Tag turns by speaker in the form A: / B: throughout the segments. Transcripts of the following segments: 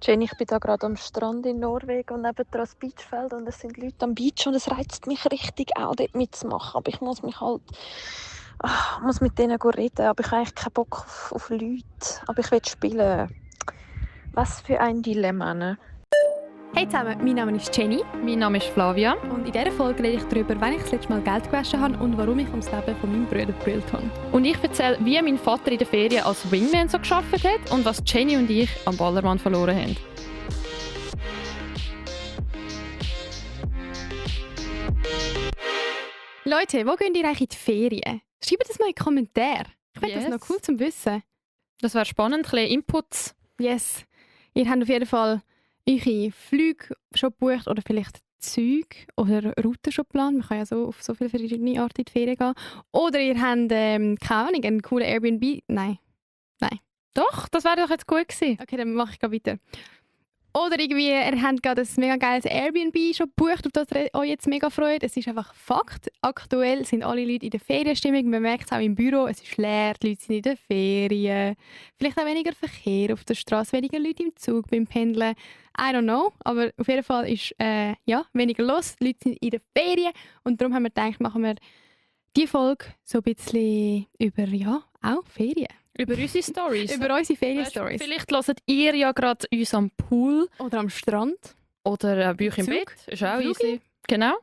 A: Jenny, ich bin da gerade am Strand in Norwegen und nebendran das Beachfeld und es sind Leute am Beach und es reizt mich richtig auch, dort mitzumachen. Aber ich muss mich halt muss mit denen reden, aber ich habe eigentlich keinen Bock auf Leute. Aber ich will spielen. Was für ein Dilemma, ne?
B: Hey zusammen, mein Name ist Jenny
C: Mein Name ist Flavia.
B: und in dieser Folge rede ich darüber, wann ich das letzte Mal Geld gewaschen habe und warum ich ums Leben von meinem Bruder gebrüllt habe.
C: Und ich erzähle, wie mein Vater in der Ferien als Wingman so gearbeitet hat und was Jenny und ich am Ballermann verloren haben.
B: Leute, wo geht ihr eigentlich in die Ferien? Schreibt das mal in die Kommentare. Ich finde das
C: Yes.
B: noch cool zum Wissen.
C: Das wäre spannend, ein bisschen Inputs.
B: Yes. Ihr habt auf jeden Fall eure Flüge schon gebucht oder vielleicht Züge oder Routen schon geplant. Man kann ja so auf so viele verschiedene Arten in die Ferien gehen. Oder ihr habt, keine Ahnung, einen coolen Airbnb. Nein.
C: Doch, das wäre doch jetzt gut gewesen.
B: Okay, dann mache ich gerade weiter. Oder irgendwie, ihr habt gerade ein mega geiles Airbnb schon gebucht, auf das ihr euch jetzt mega freut. Es ist einfach Fakt. Aktuell sind alle Leute in der Ferienstimmung. Man merkt es auch im Büro, es ist leer, die Leute sind in der Ferien. Vielleicht auch weniger Verkehr auf der Straße, weniger Leute im Zug beim Pendeln. I don't know, aber auf jeden Fall ist weniger los. Die Leute sind in der Ferien und darum haben wir gedacht, machen wir die Folge so ein bisschen über, auch Ferien.
C: Über unsere Stories.
B: Über unsere Ferien-Stories.
C: Vielleicht hört ihr ja gerade uns am Pool
B: Oder am Strand.
C: oder bei euch im
B: Zug.
C: Bett. Ist auch
B: Flugi.
C: easy. Genau.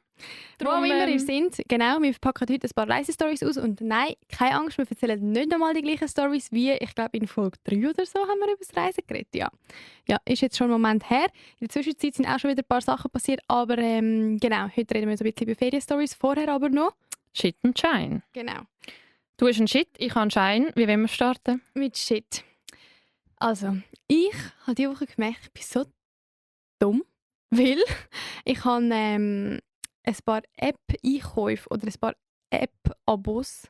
B: Wo auch
C: Darum,
B: immer ihr seid, genau, wir packen heute ein paar Reisestories aus und nein, keine Angst, wir erzählen nicht nochmal die gleichen Stories wie, ich glaube, in Folge 3 oder so haben wir über das Reisen geredet, ja. Ja, ist jetzt schon ein Moment her. In der Zwischenzeit sind auch schon wieder ein paar Sachen passiert, aber genau, heute reden wir so ein bisschen über Ferienstories, vorher aber noch.
C: Shit and Shine.
B: Genau.
C: Du hast einen Shit, ich habe einen Shine. Wie wollen wir starten?
B: Mit Shit. Also, ich habe diese Woche gemerkt, ich bin so dumm, weil ich habe ein paar App-Einkäufe oder ein paar App-Abos,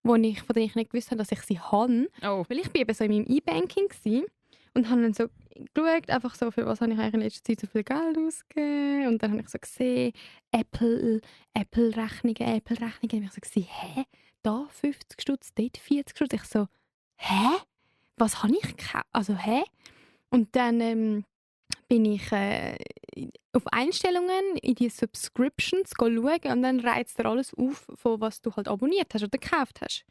B: von denen ich nicht gewusst habe, dass ich sie habe.
C: Oh.
B: Weil ich bin eben so in meinem E-Banking gsi und habe dann so geschaut, einfach so, für was habe ich eigentlich in letzter Zeit so viel Geld ausgegeben. Und dann habe ich so gesehen, Apple-Rechnungen. Und ich so gesehen, hä? Da 50 Stutz, dort 40 Stutz. Ich so, hä? Was habe ich gekauft? Also, hä? Und dann bin ich auf Einstellungen in die Subscriptions schauen und dann reizt dir alles auf, von was du halt abonniert hast oder gekauft hast.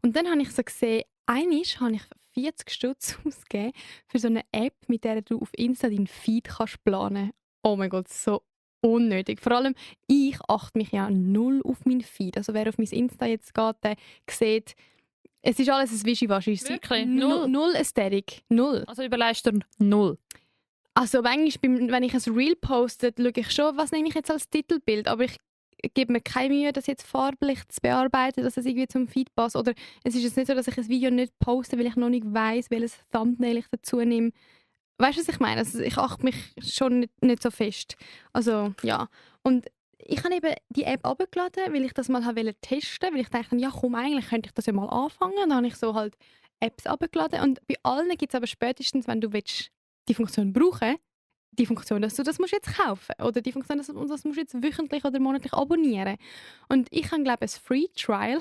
B: Und dann habe ich so gesehen, einmal habe ich 40 Stutz ausgegeben für so eine App, mit der du auf Insta deinen Feed kannst planen. Oh mein Gott, so unnötig. Vor allem, ich achte mich ja null auf meinen Feed. Also wer auf mein Insta jetzt geht, der sieht, es ist alles ein Wischiwaschi.
C: Wirklich?
B: Null Ästhetik. Null.
C: Also überleist du 0.
B: Also manchmal, wenn ich ein Reel poste, schaue ich schon, was nehme ich jetzt als Titelbild, aber ich gebe mir keine Mühe, das jetzt farblich zu bearbeiten, dass es irgendwie zum Feed passt. Oder es ist jetzt nicht so, dass ich ein Video nicht poste, weil ich noch nicht weiss, welches Thumbnail ich dazu nehme. Weißt du, was ich meine? Also ich achte mich schon nicht so fest. Also ja. Und ich habe eben die App abgeladen, weil ich das mal testen wollte, weil ich dachte, ja komm, eigentlich könnte ich das ja mal anfangen. Dann habe ich so halt Apps abgeladen und bei allen gibt es aber spätestens, wenn du willst, die Funktion brauchen, die Funktion, dass du das musst jetzt kaufen oder die Funktion, dass du das musst jetzt wöchentlich oder monatlich abonnieren. Und ich habe, glaube ich, ein Free Trial,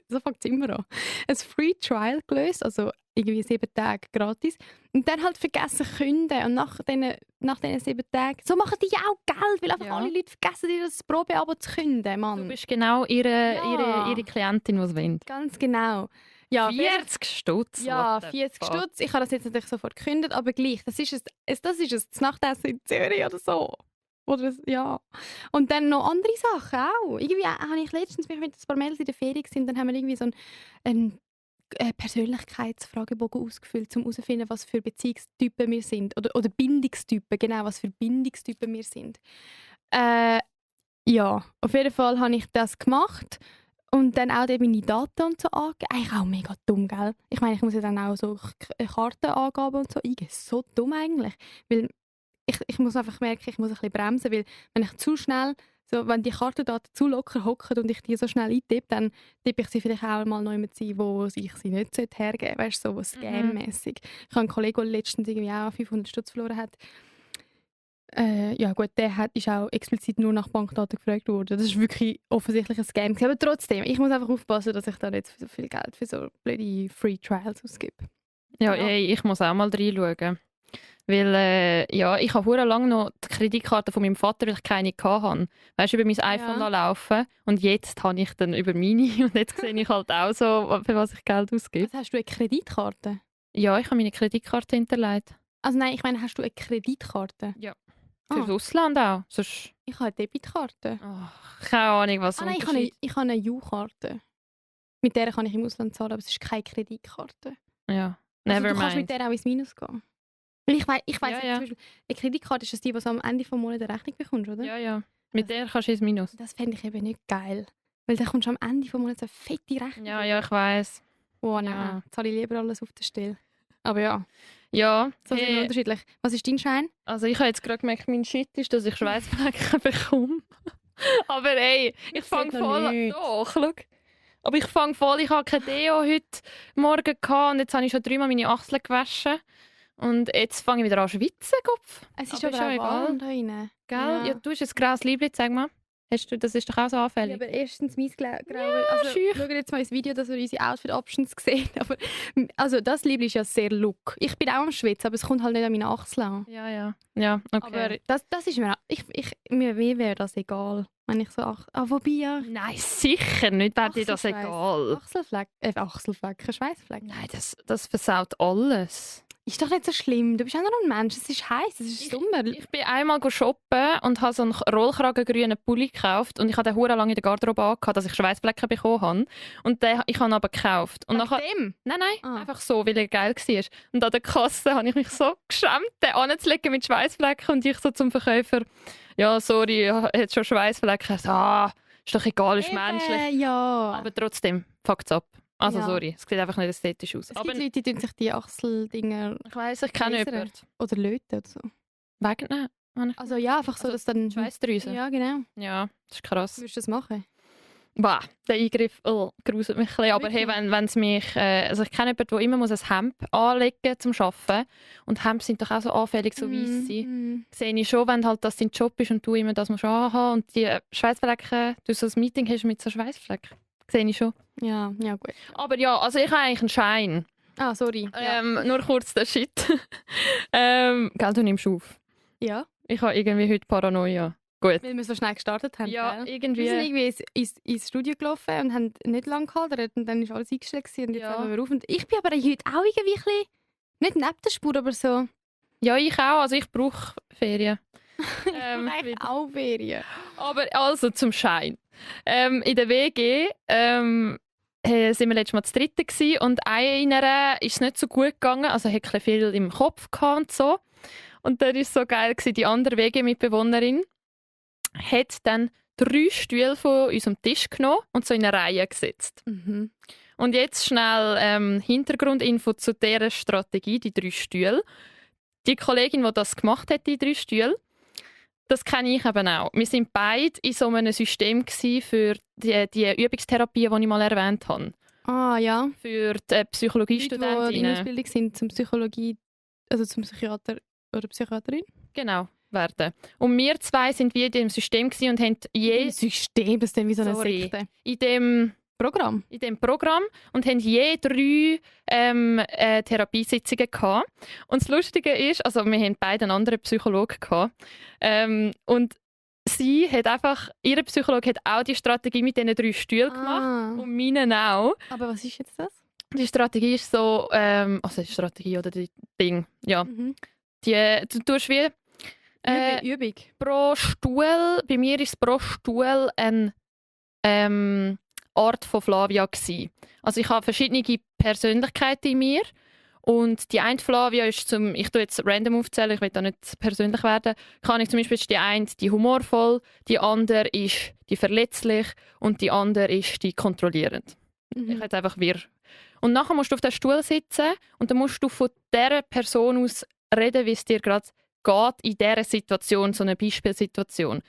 B: so fängt es immer an, ein Free Trial gelöst, also irgendwie 7 Tage gratis. Und dann halt vergessen künden und nach diesen 7 Tagen, so machen die ja auch Geld, weil einfach
C: Ja.
B: alle Leute vergessen, dir das Probeabo zu künden, Mann.
C: Du bist genau ihre Klientin, die es will.
B: Ganz genau. Ja,
C: 40 Stutz?
B: Ja,
C: what the
B: 40
C: fuck?
B: Stutz. Ich habe das jetzt natürlich sofort gekündigt, aber gleich. Das ist ein Nachtessen in Zürich oder so. Oder ja. Und dann noch andere Sachen auch. Irgendwie habe ich letztens, wenn ein paar Mädels in der Ferien sind, dann haben wir irgendwie so einen Persönlichkeitsfragebogen ausgefüllt, um herauszufinden, was für Beziehungstypen wir sind. Oder Bindungstypen, genau, was für Bindungstypen wir sind. Ja, auf jeden Fall habe ich das gemacht. Und dann auch meine Daten und so angeben. Eigentlich auch mega dumm, gell? Ich meine, ich muss ja dann auch so Kartenangaben und so eingeben. So dumm eigentlich. Weil ich muss einfach merken, ich muss ein bisschen bremsen, weil wenn ich zu schnell, so, wenn die Kartendaten zu locker hocken und ich die so schnell eintippe, dann tippe ich sie vielleicht auch mal noch jemand ein, wo ich sie nicht hergeben sollte. Weißt du, so Scam-mässig. Ich habe einen Kollegen, der letztens irgendwie auch 500 Stutz verloren hat. Ja gut, der ist auch explizit nur nach Bankdaten gefragt worden. Das ist wirklich offensichtlich ein Scam. Aber trotzdem, ich muss einfach aufpassen, dass ich da nicht so viel Geld für so blöde Free Trials ausgebe.
C: Ja,
B: Ja.
C: ey, ich muss auch mal reinschauen. Weil, ja, ich habe hure lange noch die Kreditkarte von meinem Vater, weil ich keine hatte. Weißt du, über mein iPhone laufen. Und jetzt habe ich dann über meine. Und jetzt sehe ich halt auch so, für was ich Geld ausgebe.
B: Was, hast du eine Kreditkarte?
C: Ja, ich habe meine Kreditkarte hinterlegt.
B: Also nein, ich meine, hast du eine Kreditkarte?
C: Ja. Fürs Ausland auch. Sonst...
B: Ich habe eine Debitkarte.
C: Keine Ahnung, was
B: Nein, ich habe eine U-Karte. Mit der kann ich im Ausland zahlen, aber es ist keine Kreditkarte.
C: Ja,
B: Also,
C: never
B: du kannst
C: mind.
B: mit der auch ins Minus gehen. Weil ich weiss
C: Ja,
B: nicht,
C: ja.
B: zum Beispiel, eine Kreditkarte ist das die, was du am Ende des Monats eine Rechnung bekommst, oder?
C: Ja, ja. Mit der kannst du ins Minus.
B: Das fände ich eben nicht geil. Weil dann kommst du am Ende des Monats eine fette Rechnung.
C: Ja, ja, ich weiss.
B: Oh nein,
C: Ja.
B: zahle ich lieber alles auf der Stelle. Aber ja,
C: Ja,
B: so sind wir unterschiedlich. Was ist dein Schein?
C: also ich habe jetzt gerade gemerkt, mein Shit ist, dass ich Schweißflecken bekomme. Aber ey, ich fange
B: sieht noch
C: voll an.
B: nichts.
C: Doch, schau. Aber ich fange voll, ich habe kein Deo heute Morgen gehabt und jetzt habe ich schon 3-mal meine Achseln gewaschen. Und jetzt fange ich wieder an zu schwitzen, Kopf.
B: Es ist
C: Aber
B: aber
C: ist
B: auch
C: ja
B: warm da rein.
C: Gell?
B: Ja.
C: Ja, du hast ein graues Liebling, sag mal. Das ist doch auch so
B: Ja,
C: anfällig.
B: aber erstens mein Graue. Also,
C: schüch.
B: schaut jetzt mal ins Video, dass ihr unsere Outfit-Options sehen. Aber, also, das Liebling ist ja sehr look. Ich bin auch am Schwitzen, aber es kommt halt nicht an meine Achseln an.
C: Ja, ja. Ja, okay.
B: Aber das ist mir... mir wäre das egal, wenn ich so... wobei ja...
C: Nein, sicher nicht, wäre dir das
B: Achselschweiß.
C: egal.
B: Achselflecken, Schweißflecken.
C: Nein, das versaut alles.
B: Ist doch nicht so schlimm. Du bist auch noch ein Mensch. Es ist heiß, es ist Sommer.
C: Ich bin einmal shoppen und habe so einen rollkragengrünen Pulli gekauft und ich habe den hure lange in der Garderobe angehabt, dass ich Schweißflecken bekommen habe. Und ich habe ihn aber gekauft. Und nachher,
B: dem?
C: nein,
B: Ah.
C: einfach so, weil er geil war. Und an der Kasse habe ich mich so geschämt, den anzulegen mit Schweißflecken und ich so zum Verkäufer, ja, sorry, ich habe jetzt schon Schweißflecken. So, ist doch egal, ist menschlich.
B: Ja.
C: Aber trotzdem, fuckt's ab. Also
B: Ja.
C: sorry, es sieht einfach nicht ästhetisch aus.
B: Es
C: Aber
B: gibt Leute, die tun sich die Achseldinger
C: ich weiss, ich kenne
B: lasern.
C: jemanden.
B: oder löten oder so.
C: Wegen
B: Also ja, einfach so,
C: Also
B: dass dann...
C: Schweißdrüsen.
B: Ja, genau.
C: Ja, das ist krass.
B: Würdest du das machen?
C: Bah, der Eingriff gruselt mich ein bisschen. Aber hey,
B: Wirklich?
C: wenn es mich... also ich kenne jemanden, der immer muss ein Hemd anlegen muss zum Arbeiten. Und Hemden sind doch auch so anfällig, so weiss sie. Sehe ich schon, wenn halt das dein Job ist und du immer das musst anhaben und die Schweißflecken, du so ein Meeting hast mit so Schweißflecken. Sehe ich schon.
B: Ja, gut.
C: Aber ja, also ich habe eigentlich einen Schein.
B: Ah, sorry.
C: Nur kurz der Shit. Gell, du nimmst auf.
B: Ja,
C: Ich habe irgendwie heute Paranoia. Gut.
B: weil wir so schnell gestartet haben.
C: Ja,
B: gell?
C: irgendwie.
B: Wir sind irgendwie ins Studio gelaufen und haben nicht lange gehalten und dann war alles eingestellt gewesen und jetzt
C: Ja.
B: haben wir auf. Und ich bin aber heute auch irgendwie ein bisschen, nicht neben der Spur, aber so...
C: Ja, ich auch. Also ich brauche Ferien.
B: Eigentlich auch Ferien.
C: Aber also zum Schein. In der WG sind wir letztes Mal zu dritten gewesen und einer ist es nicht so gut gegangen, also hat ein bisschen viel im Kopf gehabt und so. Und dann war es so geil gewesen, die andere WG-Mitbewohnerin hat dann 3 Stühle von unserem Tisch genommen und so in eine Reihe gesetzt.
B: Mhm.
C: Und jetzt schnell Hintergrundinfo zu dieser Strategie, die 3 Stühle. Die Kollegin, die das gemacht hat, die 3 Stühle, das kenne ich eben auch. Wir waren beide in so einem System für die Übungstherapie, die ich mal erwähnt habe.
B: Ah, ja.
C: Für die
B: Leute, die in
C: Psychologiestudentinnen.
B: Ausbildung sind zum Psychologie, also zum Psychiater oder Psychiaterin.
C: Genau, werden. Und wir zwei sind wie in dem System gewesen und haben je
B: Im System, das ist dann wie so eine
C: Sorry.
B: Sekte.
C: in dem Programm und haben je 3 Therapiesitzungen gehabt. Und das Lustige ist, also wir haben beide einen anderen Psychologen gehabt. Und sie hat einfach, ihr Psychologe hat auch die Strategie mit diesen 3 Stühlen gemacht und meinen auch.
B: Aber was ist jetzt das?
C: Die Strategie ist so, also die Strategie oder die Ding, ja.
B: Mhm.
C: Du tust wie
B: Übung.
C: pro Stuhl, bei mir ist pro Stuhl eine Art von Flavia gsi. Also ich habe verschiedene Persönlichkeiten in mir und die eine Flavia ist ich tue jetzt random aufzählen, ich will da nicht persönlich werden, kann ich zum Beispiel ist die eine die humorvoll, die andere ist die verletzlich und die andere ist die kontrollierend. Ich hätte einfach wirr. Und nachher musst du auf den Stuhl sitzen und dann musst du von dieser Person aus reden, wie es dir gerade geht in dieser Situation, so eine Beispielsituation.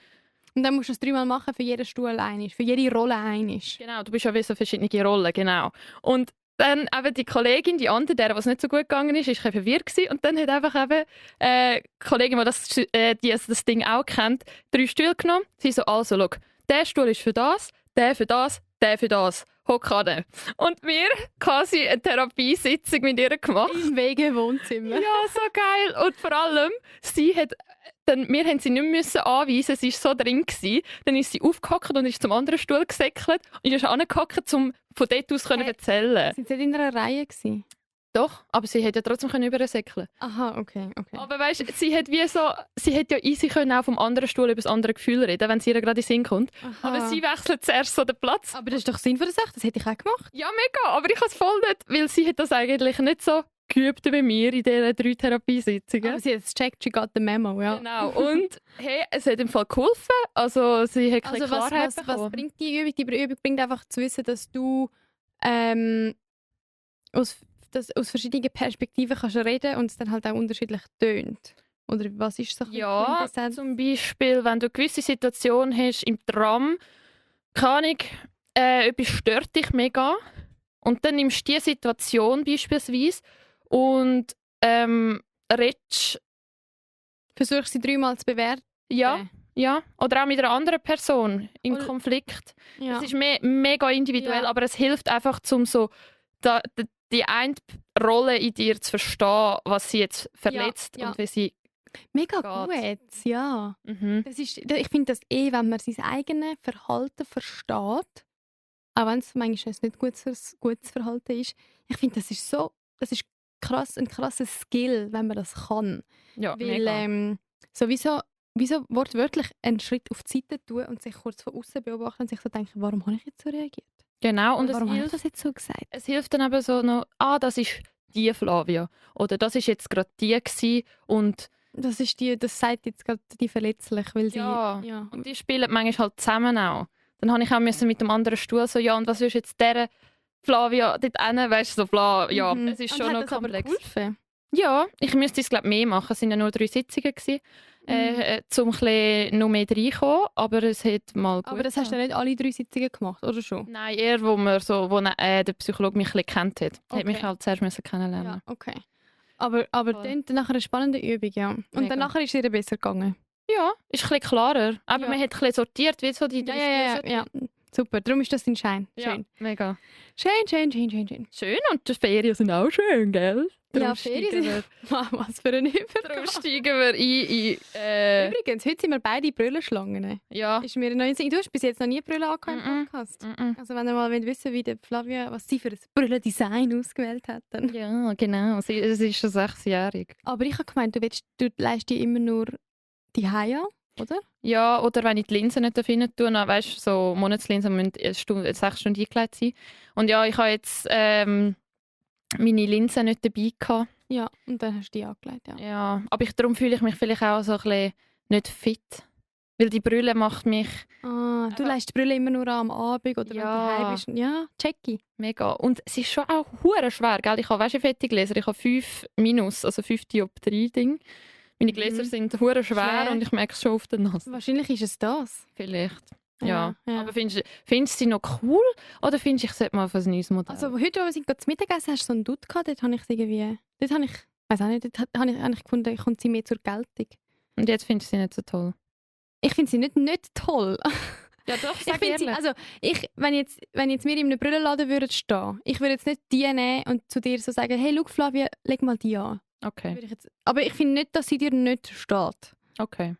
B: Und dann musst du es 3-mal machen für jeden Stuhl einig, für jede Rolle einig.
C: Genau, du bist ja wie so verschiedene Rollen, genau. Und dann eben die Kollegin, die andere, der was nicht so gut gegangen ist, ist ein bisschen verwirrt gewesen. Und dann hat einfach eben die Kollegin, die das Ding auch kennt, 3 Stühle genommen. Sie so, also, schau, der Stuhl ist für das, der für das, der für das. Hockade. Und wir quasi eine Therapiesitzung mit ihr gemacht.
B: Im Wege-Wohnzimmer.
C: Ja, so geil. Und vor allem, wir haben sie nicht müssen anweisen, sie war so drin gewesen. Dann ist sie aufgehockt und ist zum anderen Stuhl gesäckelt und ist angehockt, um von dort aus zu erzählen.
B: Sind sie nicht in einer Reihe gewesen?
C: Doch, aber sie hätte ja trotzdem übersäckeln.
B: Aha, okay.
C: Aber weißt du, sie hätte ja easy können auch vom anderen Stuhl über das andere Gefühl reden, wenn sie ihr gerade in den Sinn kommt.
B: Aha.
C: Aber sie wechselt zuerst so den Platz.
B: Aber das ist doch Sinn von der Sache, das hätte ich auch gemacht.
C: Ja, mega, aber ich habe es voll nicht, weil sie hat das eigentlich nicht so geübt wie mir in diesen 3 Therapiesitzungen.
B: Aber sie hat es gecheckt, she got the memo, ja.
C: Genau, und hey, es hat im Fall geholfen. Also sie hat
B: Also
C: Klarheit
B: was bringt die Übung? Die Übung bringt einfach zu wissen, dass du aus verschiedenen Perspektiven kannst reden und es dann halt auch unterschiedlich tönt. Oder was ist so?
C: Ja, zum Beispiel, wenn du eine gewisse Situation hast im Tram, keine Ahnung, etwas stört dich mega und dann nimmst du diese Situation beispielsweise und redest.
B: Versuchst sie 3-mal zu bewerten.
C: Ja, oder auch mit einer anderen Person im
B: Oder-
C: Konflikt.
B: Ja.
C: Es ist mega individuell,
B: Ja.
C: aber es hilft einfach, um so die eine Rolle in dir zu verstehen, was sie jetzt verletzt
B: ja.
C: und wie sie...
B: Mega
C: geht.
B: gut, ja.
C: Mhm.
B: Ich finde das wenn man sein eigenes Verhalten versteht, auch wenn es manchmal ein nicht gutes Verhalten ist, ich finde, das ist krass, ein krasser Skill, wenn man das kann.
C: Ja,
B: Weil
C: mega.
B: sowieso wortwörtlich einen Schritt auf die Seite tun und sich kurz von außen beobachten und sich so denken, warum habe ich jetzt so reagiert?
C: Genau, und
B: warum habe ich
C: es
B: das jetzt so gesagt?
C: hilft dann eben so noch, das ist die Flavia oder das ist jetzt gerade die gewesen und
B: Das sagt jetzt gerade die verletzlich, weil sie...
C: ja. Und die spielen manchmal halt zusammen auch. Dann habe ich auch mit dem anderen Stuhl so, ja, und was ist jetzt dieser Flavia dort hin, weißt du, so bla, ja, es ist
B: Und
C: schon
B: hat
C: noch
B: das aber
C: komplex.
B: geholfen?
C: Ja, ich müsste es glaube mehr machen, es waren ja nur 3 Sitzungen gewesen, um noch mehr reinkommen, aber es hat mal gut
B: Aber das hast du ja nicht alle 3 Sitzungen gemacht, oder schon?
C: Nein, eher, wo der Psychologe mich ein bisschen kennt hat. Er hat mich halt zuerst kennenlernen.
B: Ja, okay. Aber
C: Voll.
B: dann nachher eine spannende Übung, ja. Und
C: Mega.
B: dann nachher ist es ihr besser gegangen.
C: Ja, ist ein bisschen klarer. Aber
B: Ja.
C: man hat ein bisschen sortiert, wie so die 3 Stufen.
B: Ja. Super, darum ist das dein Schein.
C: Ja,
B: Schön.
C: mega.
B: Schön.
C: Schön und die Ferien sind auch schön, gell?
B: Ja,
C: Darum
B: Ferien
C: steigen
B: sind... Was für ein
C: Darum
B: Übergang.
C: steigen wir ein
B: Übrigens, heute sind wir beide Brüllenschlangen.
C: ja.
B: Ist mir noch du hast bis jetzt noch nie Brüllen angehört im
C: Mhm.
B: Podcast.
C: Mhm.
B: Also wenn ihr mal wissen wollt, wie der Flavia, was sie für ein Brüllendesign ausgewählt hat. Dann.
C: Ja, genau. Es ist schon 6-jährig.
B: Aber ich habe gemeint, du leistest die immer nur die Haie, oder?
C: Ja, oder wenn ich die Linsen nicht finden tue, dann weißt du, so Monatslinsen müssen 6 Stunden eingelegt sein. Und ja, ich habe jetzt meine Linsen nicht dabei gehabt.
B: Ja, und dann hast du die angelegt, ja.
C: Ja, aber darum fühle ich mich vielleicht auch so ein bisschen nicht fit. Weil die Brille macht mich
B: Ah, du leistest die Brille immer nur am Abend oder wenn du
C: Ja.
B: daheim bist. Ja, checki.
C: mega. Und es ist schon auch hure schwer, gell? Ich habe fertig gelesen. Ich habe 5 minus, also 5 Dioptrie-Ding. Meine Gläser sind hure schwer
B: Schwer.
C: und ich merke es schon auf der Nase.
B: Wahrscheinlich ist es das.
C: Vielleicht. Ja.
B: Ja.
C: Aber findest du sie noch cool oder findest du, ich sollte mal auf ein neues Modell?
B: Also heute, als ich zum Mittagessen hast du so einen Dutt gehabt, dort habe ich irgendwie... Dort habe ich... Weiß auch nicht, dort habe ich eigentlich gefunden, kommt sie mehr zur Geltung.
C: Und jetzt findest du sie nicht so toll?
B: Ich finde sie nicht toll.
C: Ja doch,
B: Ich finde sie, also wenn jetzt wir in einem Brillenladen würden stehen, ich würde jetzt nicht die nehmen und zu dir so sagen, hey, schau Flavia, leg mal die an.
C: Okay.
B: Würde ich jetzt, aber ich finde nicht, dass sie dir nicht steht.
C: Okay.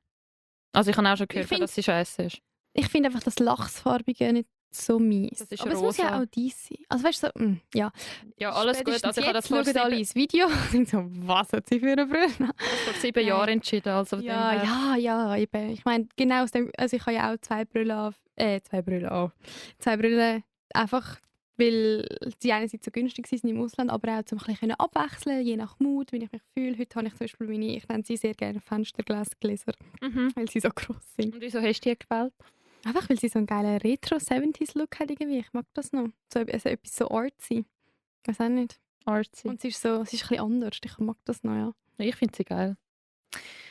C: Also ich habe auch schon gehört,
B: find-
C: dass sie scheiße ist.
B: Ich finde einfach das Lachsfarbige nicht so mies.
C: Das ist
B: aber es muss ja
C: rosa.
B: auch dies sein. Also weißt du, so, ja.
C: Ja, alles gut.
B: Spätestens
C: Also ich habe das
B: jetzt
C: vor
B: schauen alle
C: 7
B: ins Video und sind so, was hat sie für eine Brille? Nein.
C: Jahren entschieden. Also von dem her.
B: Ja, eben. Ich meine, genau aus dem, also ich habe ja auch 2 Brillen an. 2 Brillen einfach, weil die einerseits so günstig sind im Ausland, aber auch zum ein bisschen abwechseln, je nach Mut, wie ich mich fühle. Heute habe ich zum Beispiel ich nenne sie sehr gerne Fensterglasgläser, weil sie so groß sind.
C: Und wieso hast du die gewählt?
B: Einfach, weil sie so einen geilen Retro-70s-Look hat irgendwie. Ich mag das noch. So, also etwas so artsy. Ich weiß auch nicht.
C: Artsy.
B: Und sie ist ein bisschen anders. Ich mag das noch, ja.
C: Ich finde sie geil.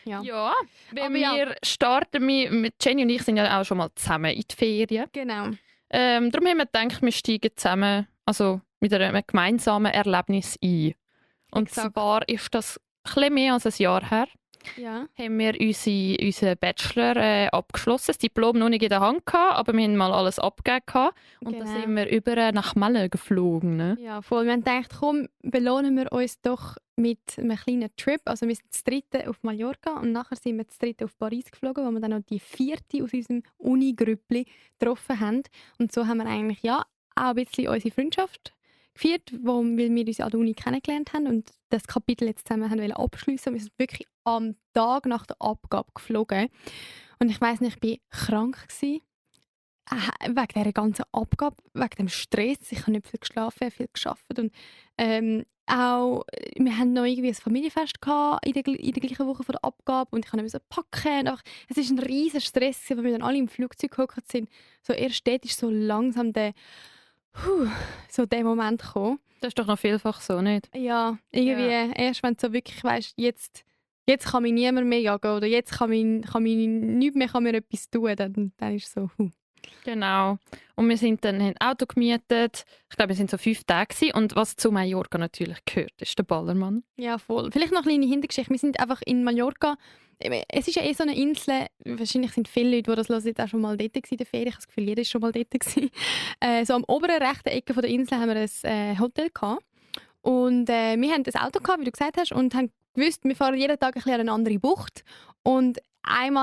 B: Ja.
C: Ja, wenn
B: Aber ja.
C: wir starten, mit Jenny und ich sind ja auch schon mal zusammen in die Ferien.
B: Genau.
C: Darum haben wir gedacht, wir steigen zusammen, also mit einem gemeinsamen Erlebnis ein. Und
B: Exakt.
C: zwar ist das ein bisschen mehr als ein Jahr her.
B: Ja.
C: haben wir unseren Bachelor abgeschlossen. Das Diplom noch nicht in der Hand gehabt, aber wir haben mal alles abgegeben gehabt. Und dann
B: Genau.
C: sind wir über nach Malle geflogen. Ne?
B: Ja, voll. Wir haben gedacht, komm, belohnen wir uns doch mit einem kleinen Trip. Also wir sind das dritte auf Mallorca und nachher sind wir das dritte auf Paris geflogen, wo wir dann noch die vierte aus unserem Uni-Grüppli getroffen haben. Und so haben wir eigentlich auch ein bisschen unsere Freundschaft gefeiert, weil wir uns an der Uni kennengelernt haben und das Kapitel jetzt zusammen haben abschliessen. Wir sind wirklich am Tag nach der Abgabe geflogen. Und ich weiss nicht, ich war krank gewesen. Wegen dieser ganzen Abgabe, wegen dem Stress. Ich habe nicht viel geschlafen, viel gearbeitet. Und auch, wir hatten noch irgendwie ein Familienfest gehabt in der gleichen Woche von der Abgabe und ich musste packen. Es war ein riesiger Stress, weil wir dann alle im Flugzeug gehockt sind. So erst dort ist so langsam der Moment gekommen.
C: Das ist doch noch vielfach so, nicht?
B: Ja, irgendwie erst wenn du so wirklich weisst, jetzt kann mich niemand mehr jagen oder jetzt kann mich nichts mehr kann mir etwas tun, dann ist es so.
C: Genau. Und wir sind dann ein Auto gemietet. Ich glaube, wir sind so 5 Tage gewesen. Und was zu Mallorca natürlich gehört, ist der Ballermann.
B: Ja, voll. Vielleicht noch eine kleine Hintergeschichte. Wir sind einfach in Mallorca. Es ist ja so eine Insel. Wahrscheinlich sind viele Leute, die das hören, jetzt auch schon mal dort in der Ferien. Ich habe das Gefühl, jeder ist schon mal dort gewesen. So am oberen rechten Ecke der Insel haben wir ein Hotel gehabt. Und wir haben ein Auto gehabt, wie du gesagt hast, und haben gewusst, wir fahren jeden Tag ein bisschen an eine andere Bucht. Und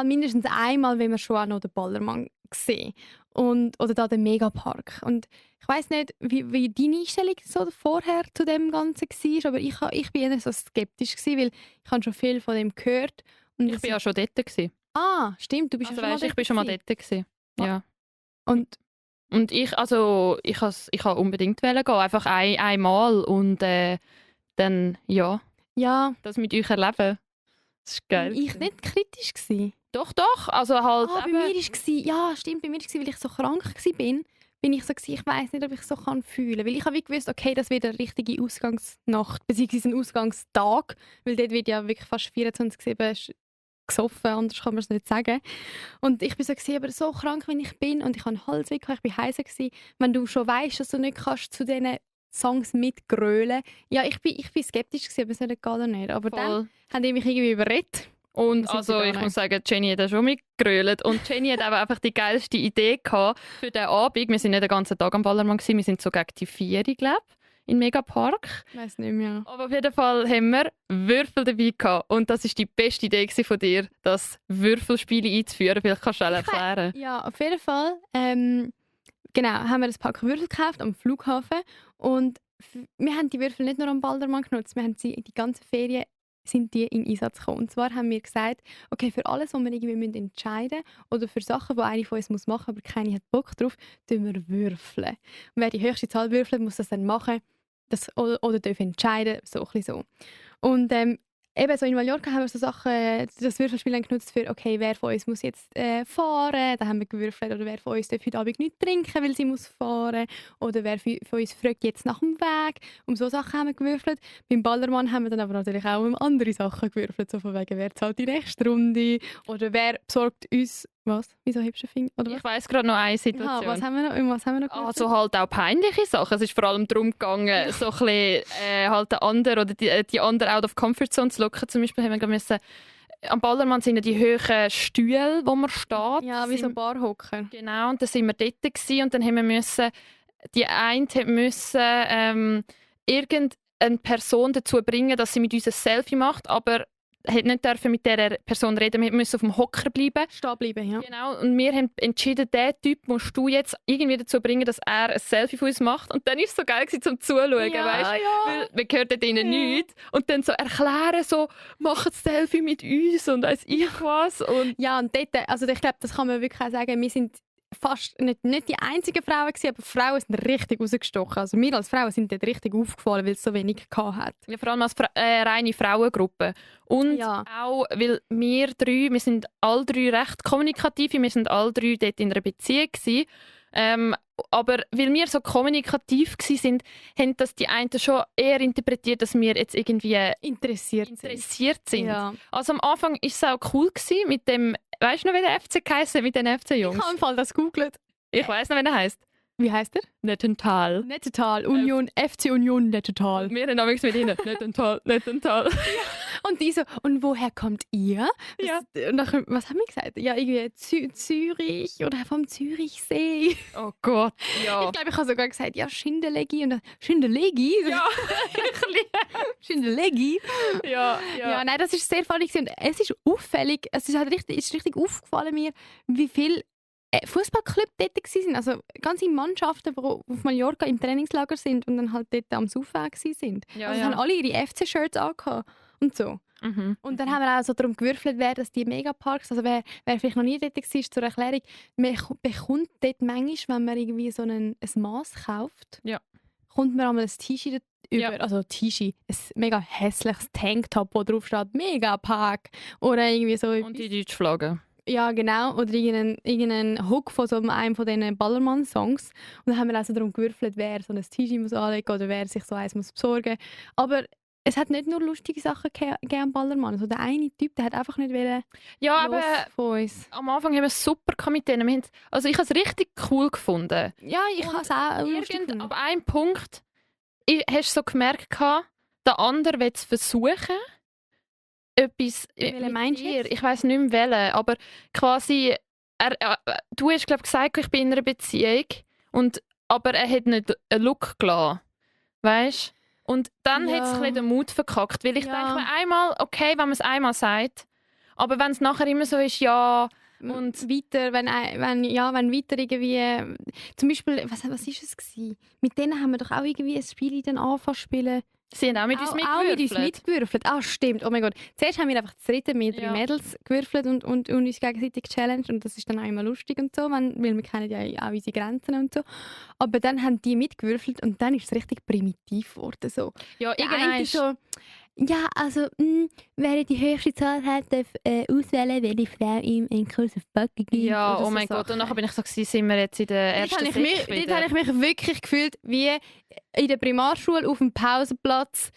B: mindestens einmal, wenn wir schon auch noch den Ballermann sehen. Oder da den Megapark. Und ich weiss nicht, wie deine Einstellung so vorher zu dem Ganzen war, aber ich bin eher so skeptisch gewesen, weil ich habe schon viel von dem gehört. Und
C: Ich war ja schon dort gewesen.
B: Ah, stimmt, du bist
C: Also,
B: ja schon
C: weißt,
B: mal
C: ich bin schon mal dort gewesen. Ja.
B: Und
C: ich kann unbedingt gehen, einfach einmal und dann, ja, das mit euch erleben. Das ist geil.
B: ich nicht kritisch gewesen.
C: Doch, also halt
B: Bei mir war es, ja, stimmt, bei mir war es, weil ich so krank war, bin ich so gewesen, ich weiss nicht, ob ich so fühlen kann. Weil ich habe wie gewusst, okay, das wird eine richtige Ausgangsnacht, beziehungsweise ein Ausgangstag, weil dort wird ja wirklich fast 24/7 gesoffen, anders kann man es nicht sagen. Und ich war so gewesen, aber so krank, wie ich bin, und ich hatte einen Halsweh, ich war heiser gewesen. Wenn du schon weißt, dass du nicht kannst zu diesen Songs mitgrölen. Ja, ich bin skeptisch gewesen, ob es nicht geht oder nicht. Aber dann haben die mich irgendwie überredet.
C: Und also ich muss sagen, Jenny hat da schon mitgerölt. Und Jenny hat aber einfach die geilste Idee gehabt für den Abend. Wir sind nicht den ganzen Tag am Ballermann gewesen, wir sind so gegen die 4, glaube ich, in Megapark.
B: Ich weiss nicht mehr.
C: Aber auf jeden Fall haben wir Würfel dabei gehabt. Und das war die beste Idee von dir, das Würfelspiel einzuführen. Vielleicht kannst du das erklären.
B: Ja, auf jeden Fall. Genau, haben wir ein Pack Würfel gekauft am Flughafen. Und wir haben die Würfel nicht nur am Ballermann genutzt, wir haben sie die ganze Ferien sind die in Einsatz gekommen. Und zwar haben wir gesagt, okay, für alles, was wir irgendwie entscheiden müssen oder für Sachen, die eine von uns machen muss, aber keine hat Bock drauf, tun wir würfeln. Und wer die höchste Zahl würfelt, muss das dann machen oder darf entscheiden, so ein bisschen so. Und eben so in Mallorca haben wir so Sachen, das Würfelspiel genutzt für, okay, wer von uns muss jetzt fahren, da haben wir gewürfelt, oder wer von uns darf heute Abend nicht trinken, weil sie muss fahren, oder wer von uns fragt jetzt nach dem Weg, um so Sachen haben wir gewürfelt. Beim Ballermann haben wir dann aber natürlich auch um andere Sachen gewürfelt, so von wegen, wer zahlt die nächste Runde, oder wer besorgt uns, was? Wieso hebst du den Finger? Oder was?
C: Ich weiss gerade noch eine Situation.
B: Was haben wir noch gewürfelt?
C: Also halt auch peinliche Sachen. Es ist vor allem darum gegangen, so ein bisschen halt den anderen oder die anderen out of comfort zone zu locken. Zum Beispiel haben wir müssen, am Ballermann sind ja die hohen Stühle, wo man steht.
B: Ja, wie so Barhocker.
C: Genau, und dann sind wir dort gewesen, und dann haben wir müssen, die eine müssen irgendeine Person dazu bringen, dass sie mit uns ein Selfie macht, aber hat nicht dürfen mit dieser Person reden, wir mussten auf dem Hocker bleiben.
B: Stehen bleiben, ja.
C: Genau, und wir haben entschieden, diesen Typ musst du jetzt irgendwie dazu bringen, dass er ein Selfie von uns macht. Und dann war es so geil zum Zuschauen, weißt? Weil wir hörten denen nichts. Und dann so erklären, so, mach ein Selfie mit uns und weiss ich was. Und
B: ja, und dort, also ich glaube, das kann man wirklich auch sagen, wir sind fast nicht die einzigen Frauen gewesen, aber Frauen sind richtig rausgestochen. Also wir als Frauen sind dort richtig aufgefallen, weil es so wenig hat.
C: Ja, vor allem als reine Frauengruppe. Und auch, weil wir sind alle 3 recht kommunikativ, wir sind alle 3 dort in einer Beziehung gewesen. Aber weil wir so kommunikativ waren, haben das die einen schon eher interpretiert, dass wir jetzt irgendwie interessiert sind. Ja. Also am Anfang war es auch cool gewesen mit dem, weißt du noch, wie der FC geheißen, mit den FC-Jungs?
B: Ich habe im Fall das gegoogelt.
C: Ich weiss noch, wie der heisst.
B: Wie heisst er?
C: Nettental.
B: Nettetal. Union, FC Union Nettetal.
C: Wir haben damals mit ihnen. Nettental, Nettental.
B: Und die so, und woher kommt ihr?
C: Ja.
B: Und dann, was haben wir gesagt? Ja, irgendwie Zürich oder vom Zürichsee.
C: Oh Gott, ja.
B: Ich glaube, ich habe sogar gesagt, ja, Schindelegi. Und dann, Schindelegi?
C: Ja,
B: Schindelegi?
C: ja,
B: Ja, nein, das ist sehr funny gewesen. Und es ist auffällig, es ist halt richtig aufgefallen mir, wie viel Fußballclubs dort waren. Also ganze Mannschaften, die auf Mallorca im Trainingslager sind und dann halt dort am Saufen sind.
C: Ja,
B: Also
C: ja.
B: haben alle ihre FC-Shirts angehabt und so.
C: Mhm.
B: Und dann haben wir auch so darum gewürfelt, wer das die Megaparks, also wer vielleicht noch nie dort war, zur Erklärung, man bekommt dort manchmal, wenn man irgendwie so ein Maß kauft,
C: Ja.
B: kommt man einmal ein T-Shirt über,
C: Ja.
B: also T-Shirt, ein mega hässliches Tanktop, wo drauf steht Megapark oder irgendwie so.
C: Und die deutsche Flagge.
B: Ja, genau. Oder irgendeinen Hook von so einem von diesen Ballermann-Songs. Und dann haben wir also darum gewürfelt, wer so ein T-Shirt muss anlegen oder wer sich so eins muss besorgen. Aber es hat nicht nur lustige Sachen gegeben am Ballermann. Also der eine Typ, der hat einfach nicht wollen
C: Ja, aber
B: los von uns.
C: am Anfang haben wir es super mit denen. Also ich habe es richtig cool gefunden.
B: Ja, ich habe es auch lustig gefunden.
C: Ab einem Punkt hast du so gemerkt, der andere will es versuchen. Etwas
B: Welchen
C: mit
B: meinst du
C: dir.
B: jetzt?
C: Ich weiss nicht mehr welchen, aber quasi, du hast glaube gesagt, ich bin in einer Beziehung, aber er hat nicht einen Look gelassen. Weißt du? Und dann
B: Ja.
C: hat es ein bisschen den Mut verkackt. Weil ich
B: Ja.
C: denke mir einmal, okay, wenn man es einmal sagt, aber wenn es nachher immer so ist, ja,
B: Und weiter, wenn weiter irgendwie, zum Beispiel, was ist es gewesen? Mit denen haben wir doch auch irgendwie ein Spiel dann angefangen zu spielen.
C: sie haben auch mit uns
B: Auch mit uns mitgewürfelt. Ah, stimmt. Oh mein Gott. Zuerst haben wir einfach das dritte mit 3
C: Ja.
B: Mädels gewürfelt und uns gegenseitig gechallenged. Und das ist dann auch immer lustig und so, weil wir kennen ja auch unsere Grenzen und so. Aber dann haben die mitgewürfelt und dann ist es richtig primitiv geworden. So.
C: Ja,
B: Der
C: irgendwann
B: eine so, ja, also, wer die höchste Zahl hat, darf auswählen, welche Frau ihm einen Kurs auf Backen gibt.
C: ja,
B: oder
C: oh
B: so
C: mein Gott.
B: Sachen.
C: Und nachher bin ich so, sind wir jetzt in der
B: Dort
C: ersten
B: habe
C: Sek
B: ich mich wirklich gefühlt wie in der Primarschule auf dem Pausenplatz.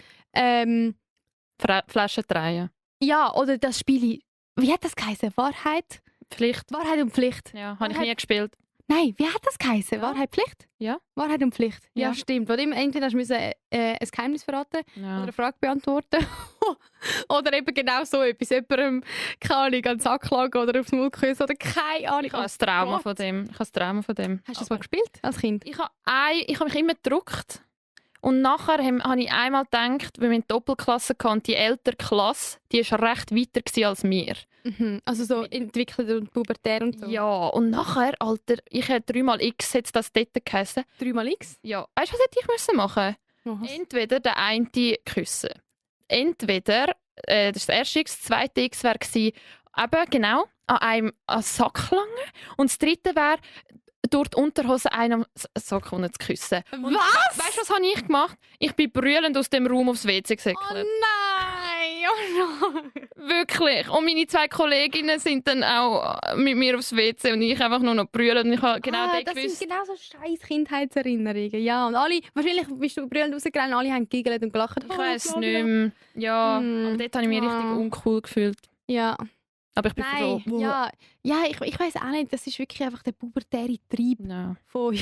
C: Flaschen drehen.
B: Ja, oder das Spiel, wie hat das geheißen? Wahrheit
C: Pflicht.
B: und Pflicht.
C: Ja, habe ich
B: Wahrheit-
C: nie gespielt.
B: Nein, wie hat das geheißen?
C: Ja.
B: Wahrheit, Pflicht?
C: Ja.
B: Wahrheit und Pflicht. Ja,
C: Ja.
B: stimmt. Wo du entweder hast du ein Geheimnis verraten
C: Ja.
B: oder eine Frage beantworten. Oder eben genau so etwas. Jemandem, keine Ahnung, an den Sack schlagen oder aufs Maul küssen oder keine Ahnung.
C: Ich habe ein Trauma
B: Gott.
C: von dem.
B: Hast du das mal gespielt als Kind?
C: Ich habe mich immer gedruckt. Und nachher habe ich einmal gedacht, weil wir in Doppelklasse hatten, die ältere Klasse, die war recht weiter gewesen als wir.
B: Mhm. Also so entwickelt und pubertär und so.
C: Ja, und nachher, Alter, ich habe 3x jetzt das dort geheißen.
B: 3x?
C: Ja, weißt du, was hätte ich müssen machen? Entweder den einen küssen. Entweder, das ist das erste X, das zweite X wäre gewesen, eben genau, an einem Sack langen. Und das dritte wäre, durch die Unterhose einem Sack zu küssen. Und
B: Was?
C: weißt du, was habe ich gemacht? Ich bin brüllend aus dem Raum aufs WC
B: Oh
C: gesäckelt.
B: nein! Oh nein!
C: Wirklich. Und meine 2 Kolleginnen sind dann auch mit mir aufs WC und ich einfach nur noch brüllen. Und ich habe genau dort
B: das
C: gewusst.
B: sind genau so scheiß Kindheitserinnerungen. Ja, und alle, wahrscheinlich bist du brüllend rausgerannt, alle haben giggelt und gelacht.
C: Ich weiss nicht mehr. Ja, aber dort habe ich mich richtig uncool gefühlt.
B: Ja.
C: Aber ich bin
B: Nein,
C: froh.
B: ja, ich weiss auch nicht, das ist wirklich einfach der pubertäre Trieb
C: Ja,
B: von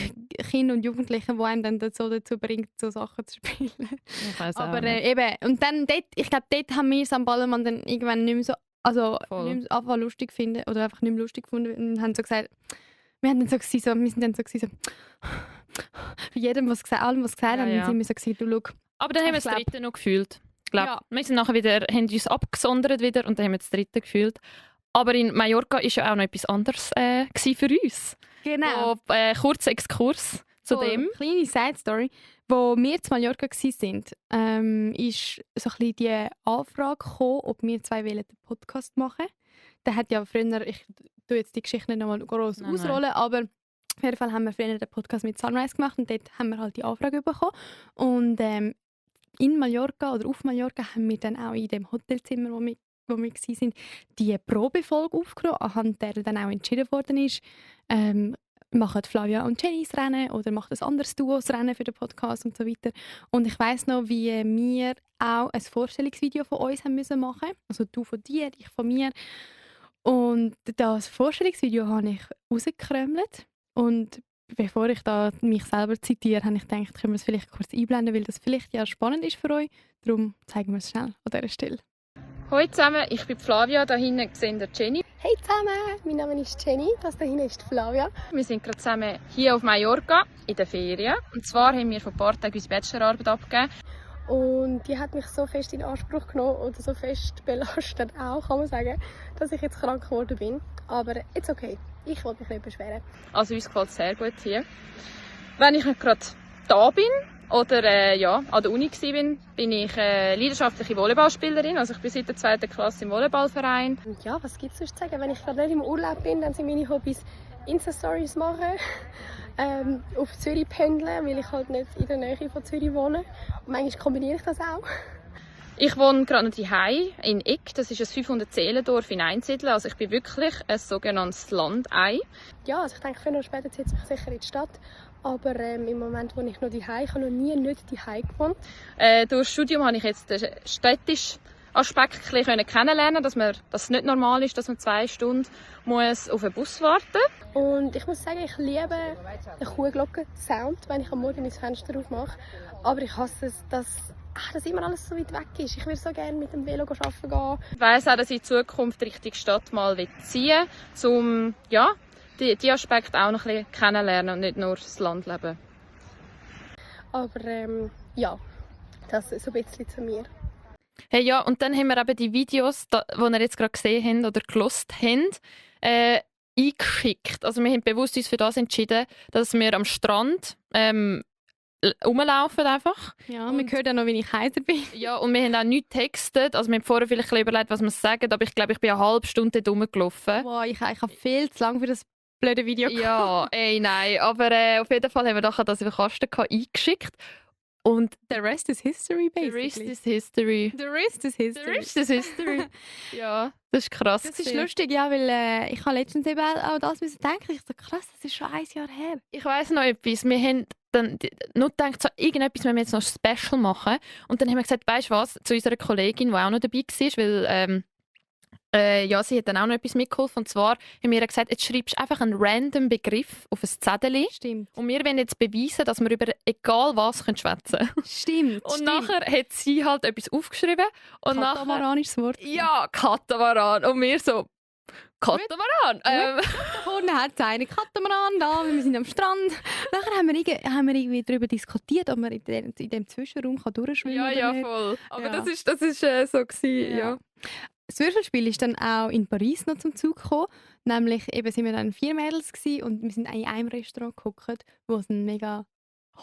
B: Kindern und Jugendlichen, der einem dann dazu bringt, so Sachen zu spielen.
C: ich weiss auch
B: Aber
C: nicht.
B: eben, und dann dort, ich glaube, dort haben wir es am Ballermann dann irgendwann nicht mehr so, also
C: Voll.
B: nicht mehr einfach lustig finden oder einfach nicht mehr lustig gefunden und haben so gesagt, wir sind dann so gewesen, so, bei jedem, was gesagt, allem, was gesagt
C: Ja,
B: haben,
C: ja.
B: sind wir so gewesen, du schau.
C: Aber dann haben wir
B: Ich
C: das
B: glaub-
C: dritte noch gefühlt. Ich glaub,
B: Ja.
C: Wir sind nachher wieder, haben uns abgesondert wieder und dann haben wir das dritte gefühlt. Aber in Mallorca war ja auch noch etwas anderes gewesen für uns.
B: Genau.
C: Kurzer Exkurs zu dem.
B: Kleine Side-Story. Wo wir zu Mallorca waren, ist so ein bisschen die Anfrage gekommen, ob wir 2 den Podcast machen. Der hat ja früher, ich tue jetzt die Geschichte nicht nochmal groß
C: Nein,
B: ausrollen, aber auf jeden Fall haben wir früher den Podcast mit Sunrise gemacht und dort haben wir halt die Anfrage bekommen. Und in Mallorca oder auf Mallorca haben wir dann auch in dem Hotelzimmer, wo wir waren, die Probefolge aufgenommen, anhand der dann auch entschieden worden ist, machen Flavia und Jenny das Rennen oder macht ein anderes Duo das Rennen für den Podcast und so weiter. Und ich weiss noch, wie wir auch ein Vorstellungsvideo von uns haben müssen machen. Also du von dir, ich von mir. Und das Vorstellungsvideo habe ich rausgekrömelt und bevor ich da mich selber zitiere, habe ich gedacht, können wir es vielleicht kurz einblenden, weil das vielleicht ja spannend ist für euch. Darum zeigen wir es schnell an dieser Stelle.
C: Hallo zusammen, ich bin Flavia, da hinten sehen wir Jenny.
D: Hey zusammen, mein Name ist Jenny, das da hinten ist Flavia.
C: Wir sind gerade zusammen hier auf Mallorca in den Ferien. Und zwar haben wir vor ein paar Tagen unsere Bachelorarbeit abgegeben.
D: Und die hat mich so fest in Anspruch genommen oder so fest belastet auch, kann man sagen, dass ich jetzt krank geworden bin. Aber it's okay, ich wollte mich nicht beschweren.
C: Also uns gefällt es sehr gut hier. Wenn ich nicht gerade da bin oder an der Uni war, bin ich leidenschaftliche Volleyballspielerin. Also ich bin seit der 2. Klasse im Volleyballverein.
D: Und ja, was gibt es sonst zu sagen? Wenn ich gerade nicht im Urlaub bin, dann sind meine Hobbys Insta-Stories machen, auf Zürich pendeln, weil ich halt nicht in der Nähe von Zürich wohne. Und manchmal kombiniere ich das auch.
C: Ich wohne gerade noch daheim in Egg. Das ist ein 500-Seelendorf in Einsiedeln. Also ich bin wirklich ein sogenanntes Landei.
D: Ja, also ich denke, früher oder später zieht es mich sicher in die Stadt. Aber im Moment wohne ich noch daheim. Ich habe noch nie nicht daheim gewohnt.
C: Durch das Studium habe ich jetzt den städtischen Aspekt ein bisschen kennenlernen, dass es nicht normal ist, dass man 2 Stunden muss auf einen Bus warten muss.
D: Und ich muss sagen, ich liebe den Kuhglocken-Sound, wenn ich am Morgen mein Fenster aufmache. Aber ich hasse es, dass immer alles so weit weg ist. Ich würde so gerne mit dem Velo arbeiten gehen.
C: Ich weiss auch, dass ich in Zukunft Richtung Stadt mal ziehen will, um die Aspekte auch noch ein bisschen kennenlernen und nicht nur das Landleben.
D: Aber ja, das ist so ein bisschen zu mir.
C: Hey, ja, und dann haben wir eben die Videos, die ihr jetzt gerade gesehen habt oder gelost habt, eingeschickt. Also wir haben bewusst uns für das entschieden, dass wir am Strand rumlaufen einfach.
B: Ja, man hört auch noch, wie ich heiser bin.
C: Ja, und wir haben auch nichts getextet. Also wir haben vorher vielleicht ein bisschen überlegt, was wir sagen, aber ich glaube, ich bin eine halbe Stunde dort rumgelaufen.
B: Wow, ich habe viel zu lange für das blöde Video
C: Ja, nein. Aber auf jeden Fall haben wir doch das in den Kasten eingeschickt. Und
B: the rest is history,
C: the
B: basically.
C: rest is history.
B: The rest is history.
C: The rest is history. Ja, das ist krass.
B: Das ist lustig, ja, weil ich habe letztens eben auch das müssen denken. Ich so, krass, das ist schon 1 Jahr her.
C: Ich weiss noch etwas. Wir haben dann nur gedacht, so, irgendetwas müssen wir jetzt noch Special machen. Und dann haben wir gesagt, weißt du was, zu unserer Kollegin, die auch noch dabei war, weil sie hat dann auch noch etwas mitgeholfen. Und zwar haben wir ihr gesagt, jetzt schreibst du einfach einen random Begriff auf ein Zettel.
B: Stimmt.
C: Und wir wollen jetzt beweisen, dass wir über egal was schwätzen können.
B: Stimmt.
C: Und nachher hat sie halt etwas aufgeschrieben. Und
B: Katamaran ist das Wort.
C: Ja, Katamaran. Und wir so, Katamaran.
B: Vorne hat es einen Katamaran da, wir sind am Strand. Nachher haben wir irgendwie darüber diskutiert, ob man in dem Zwischenraum durchschwimmen kann.
C: Ja,
B: oder nicht.
C: voll. Aber
B: Ja.
C: das ist so gewesen, ja.
B: Das Würfelspiel ist dann auch in Paris noch zum Zug gekommen. Nämlich eben sind wir dann 4 Mädels gewesen und wir sind in einem Restaurant geguckt, wo es einen mega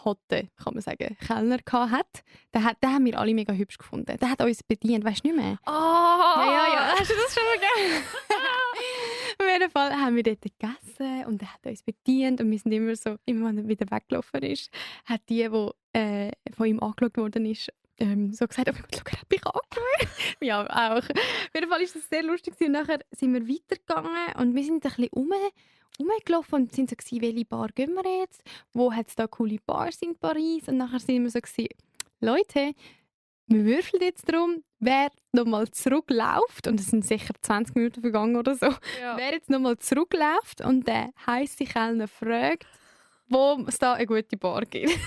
B: hotten, kann man sagen, Kellner hatte. Den haben wir alle mega hübsch gefunden. Der hat uns bedient, weißt du nicht mehr?
C: Oh,
B: Ja.
C: Hast du das schon vergessen?
B: Auf jeden Fall haben wir dort gegessen und er hat uns bedient und wir sind immer wenn er wieder weggelaufen ist, hat die von ihm angeschaut worden ist, so gesagt, oh mein Gott, schau, er hat mich angeschaut. Ja, auch. Auf jeden Fall war das sehr lustig. Und nachher sind wir weitergegangen und wir sind ein bisschen rumgelaufen und sind so gewesen, welche Bar gehen wir jetzt? Wo hat es da coole Bars in Paris? Und nachher sind wir so gewesen, Leute, wir würfeln jetzt darum, wer nochmal zurückläuft, und es sind sicher 20 Minuten vergangen oder so,
C: Ja.
B: wer jetzt nochmal zurückläuft und der heisse Kellner fragt, wo es da eine gute Bar gibt.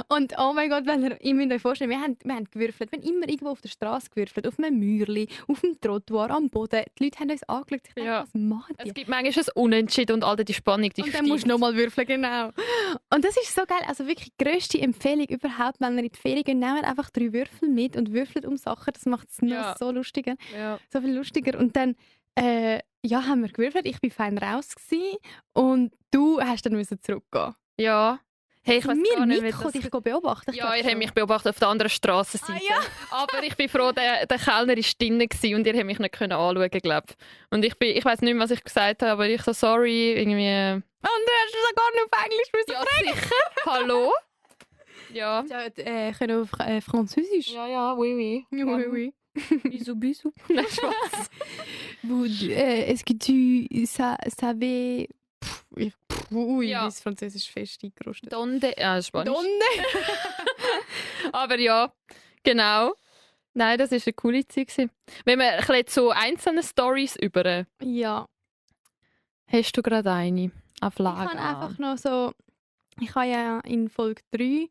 B: Und oh mein Gott, ihr müsst euch vorstellen, wir haben gewürfelt. Wir haben immer irgendwo auf der Straße gewürfelt, auf einem Mäuerli, auf dem Trottoir, am Boden. Die Leute haben uns angeschaut. Ich dachte,
C: Ja.
B: was machen die?
C: Es gibt manchmal ein Unentschieden und all die Spannung, die
B: Und dann musst du nochmal würfeln, genau. Und das ist so geil. Also wirklich die grösste Empfehlung überhaupt, wenn ihr in die Ferien geht, nehmt einfach 3 Würfel mit und würfelt um Sachen. Das macht es
C: Ja.
B: noch so lustiger.
C: Ja.
B: So viel lustiger. Und dann haben wir gewürfelt. Ich war fein raus gewesen, und du hast dann müssen zurückgehen.
C: Ja. Hey, ich weiss
B: mir
C: gar nicht, wie
B: mitgekommen,
C: das...
B: dich beobachten. Ich
C: Ja,
B: glaub
C: ihr habt
B: schon.
C: mich beobachtet auf der anderen Strassenseite.
B: Ah, ja.
C: Aber ich bin froh, der Kellner war drinnen gewesen und ihr habt mich nicht anschauen können. Und ich weiss nicht mehr, was ich gesagt habe, aber ich so, sorry, irgendwie...
B: Und du hast sogar noch auf Englisch müssen
C: Ja,
B: fragen.
C: sicher. Hallo? Ja.
B: Ja, können auf Französisch.
C: Ja, oui.
B: Oui, oui.
C: Bisous, bisous. Nein, Spaß.
B: Est-ce que tu savais... Ui,
C: Ja.
B: mein Französisch fest eingerostet.
C: Donde? Ja, Spanisch.
B: Donne!
C: Aber ja, genau. Nein, das war eine coole Zeit gewesen. Wenn wir ein bisschen zu einzelnen Storys über...
B: Ja.
C: Hast du gerade eine? Auf
B: Ich
C: Lager.
B: habe einfach noch so, ich habe ja in Folge 3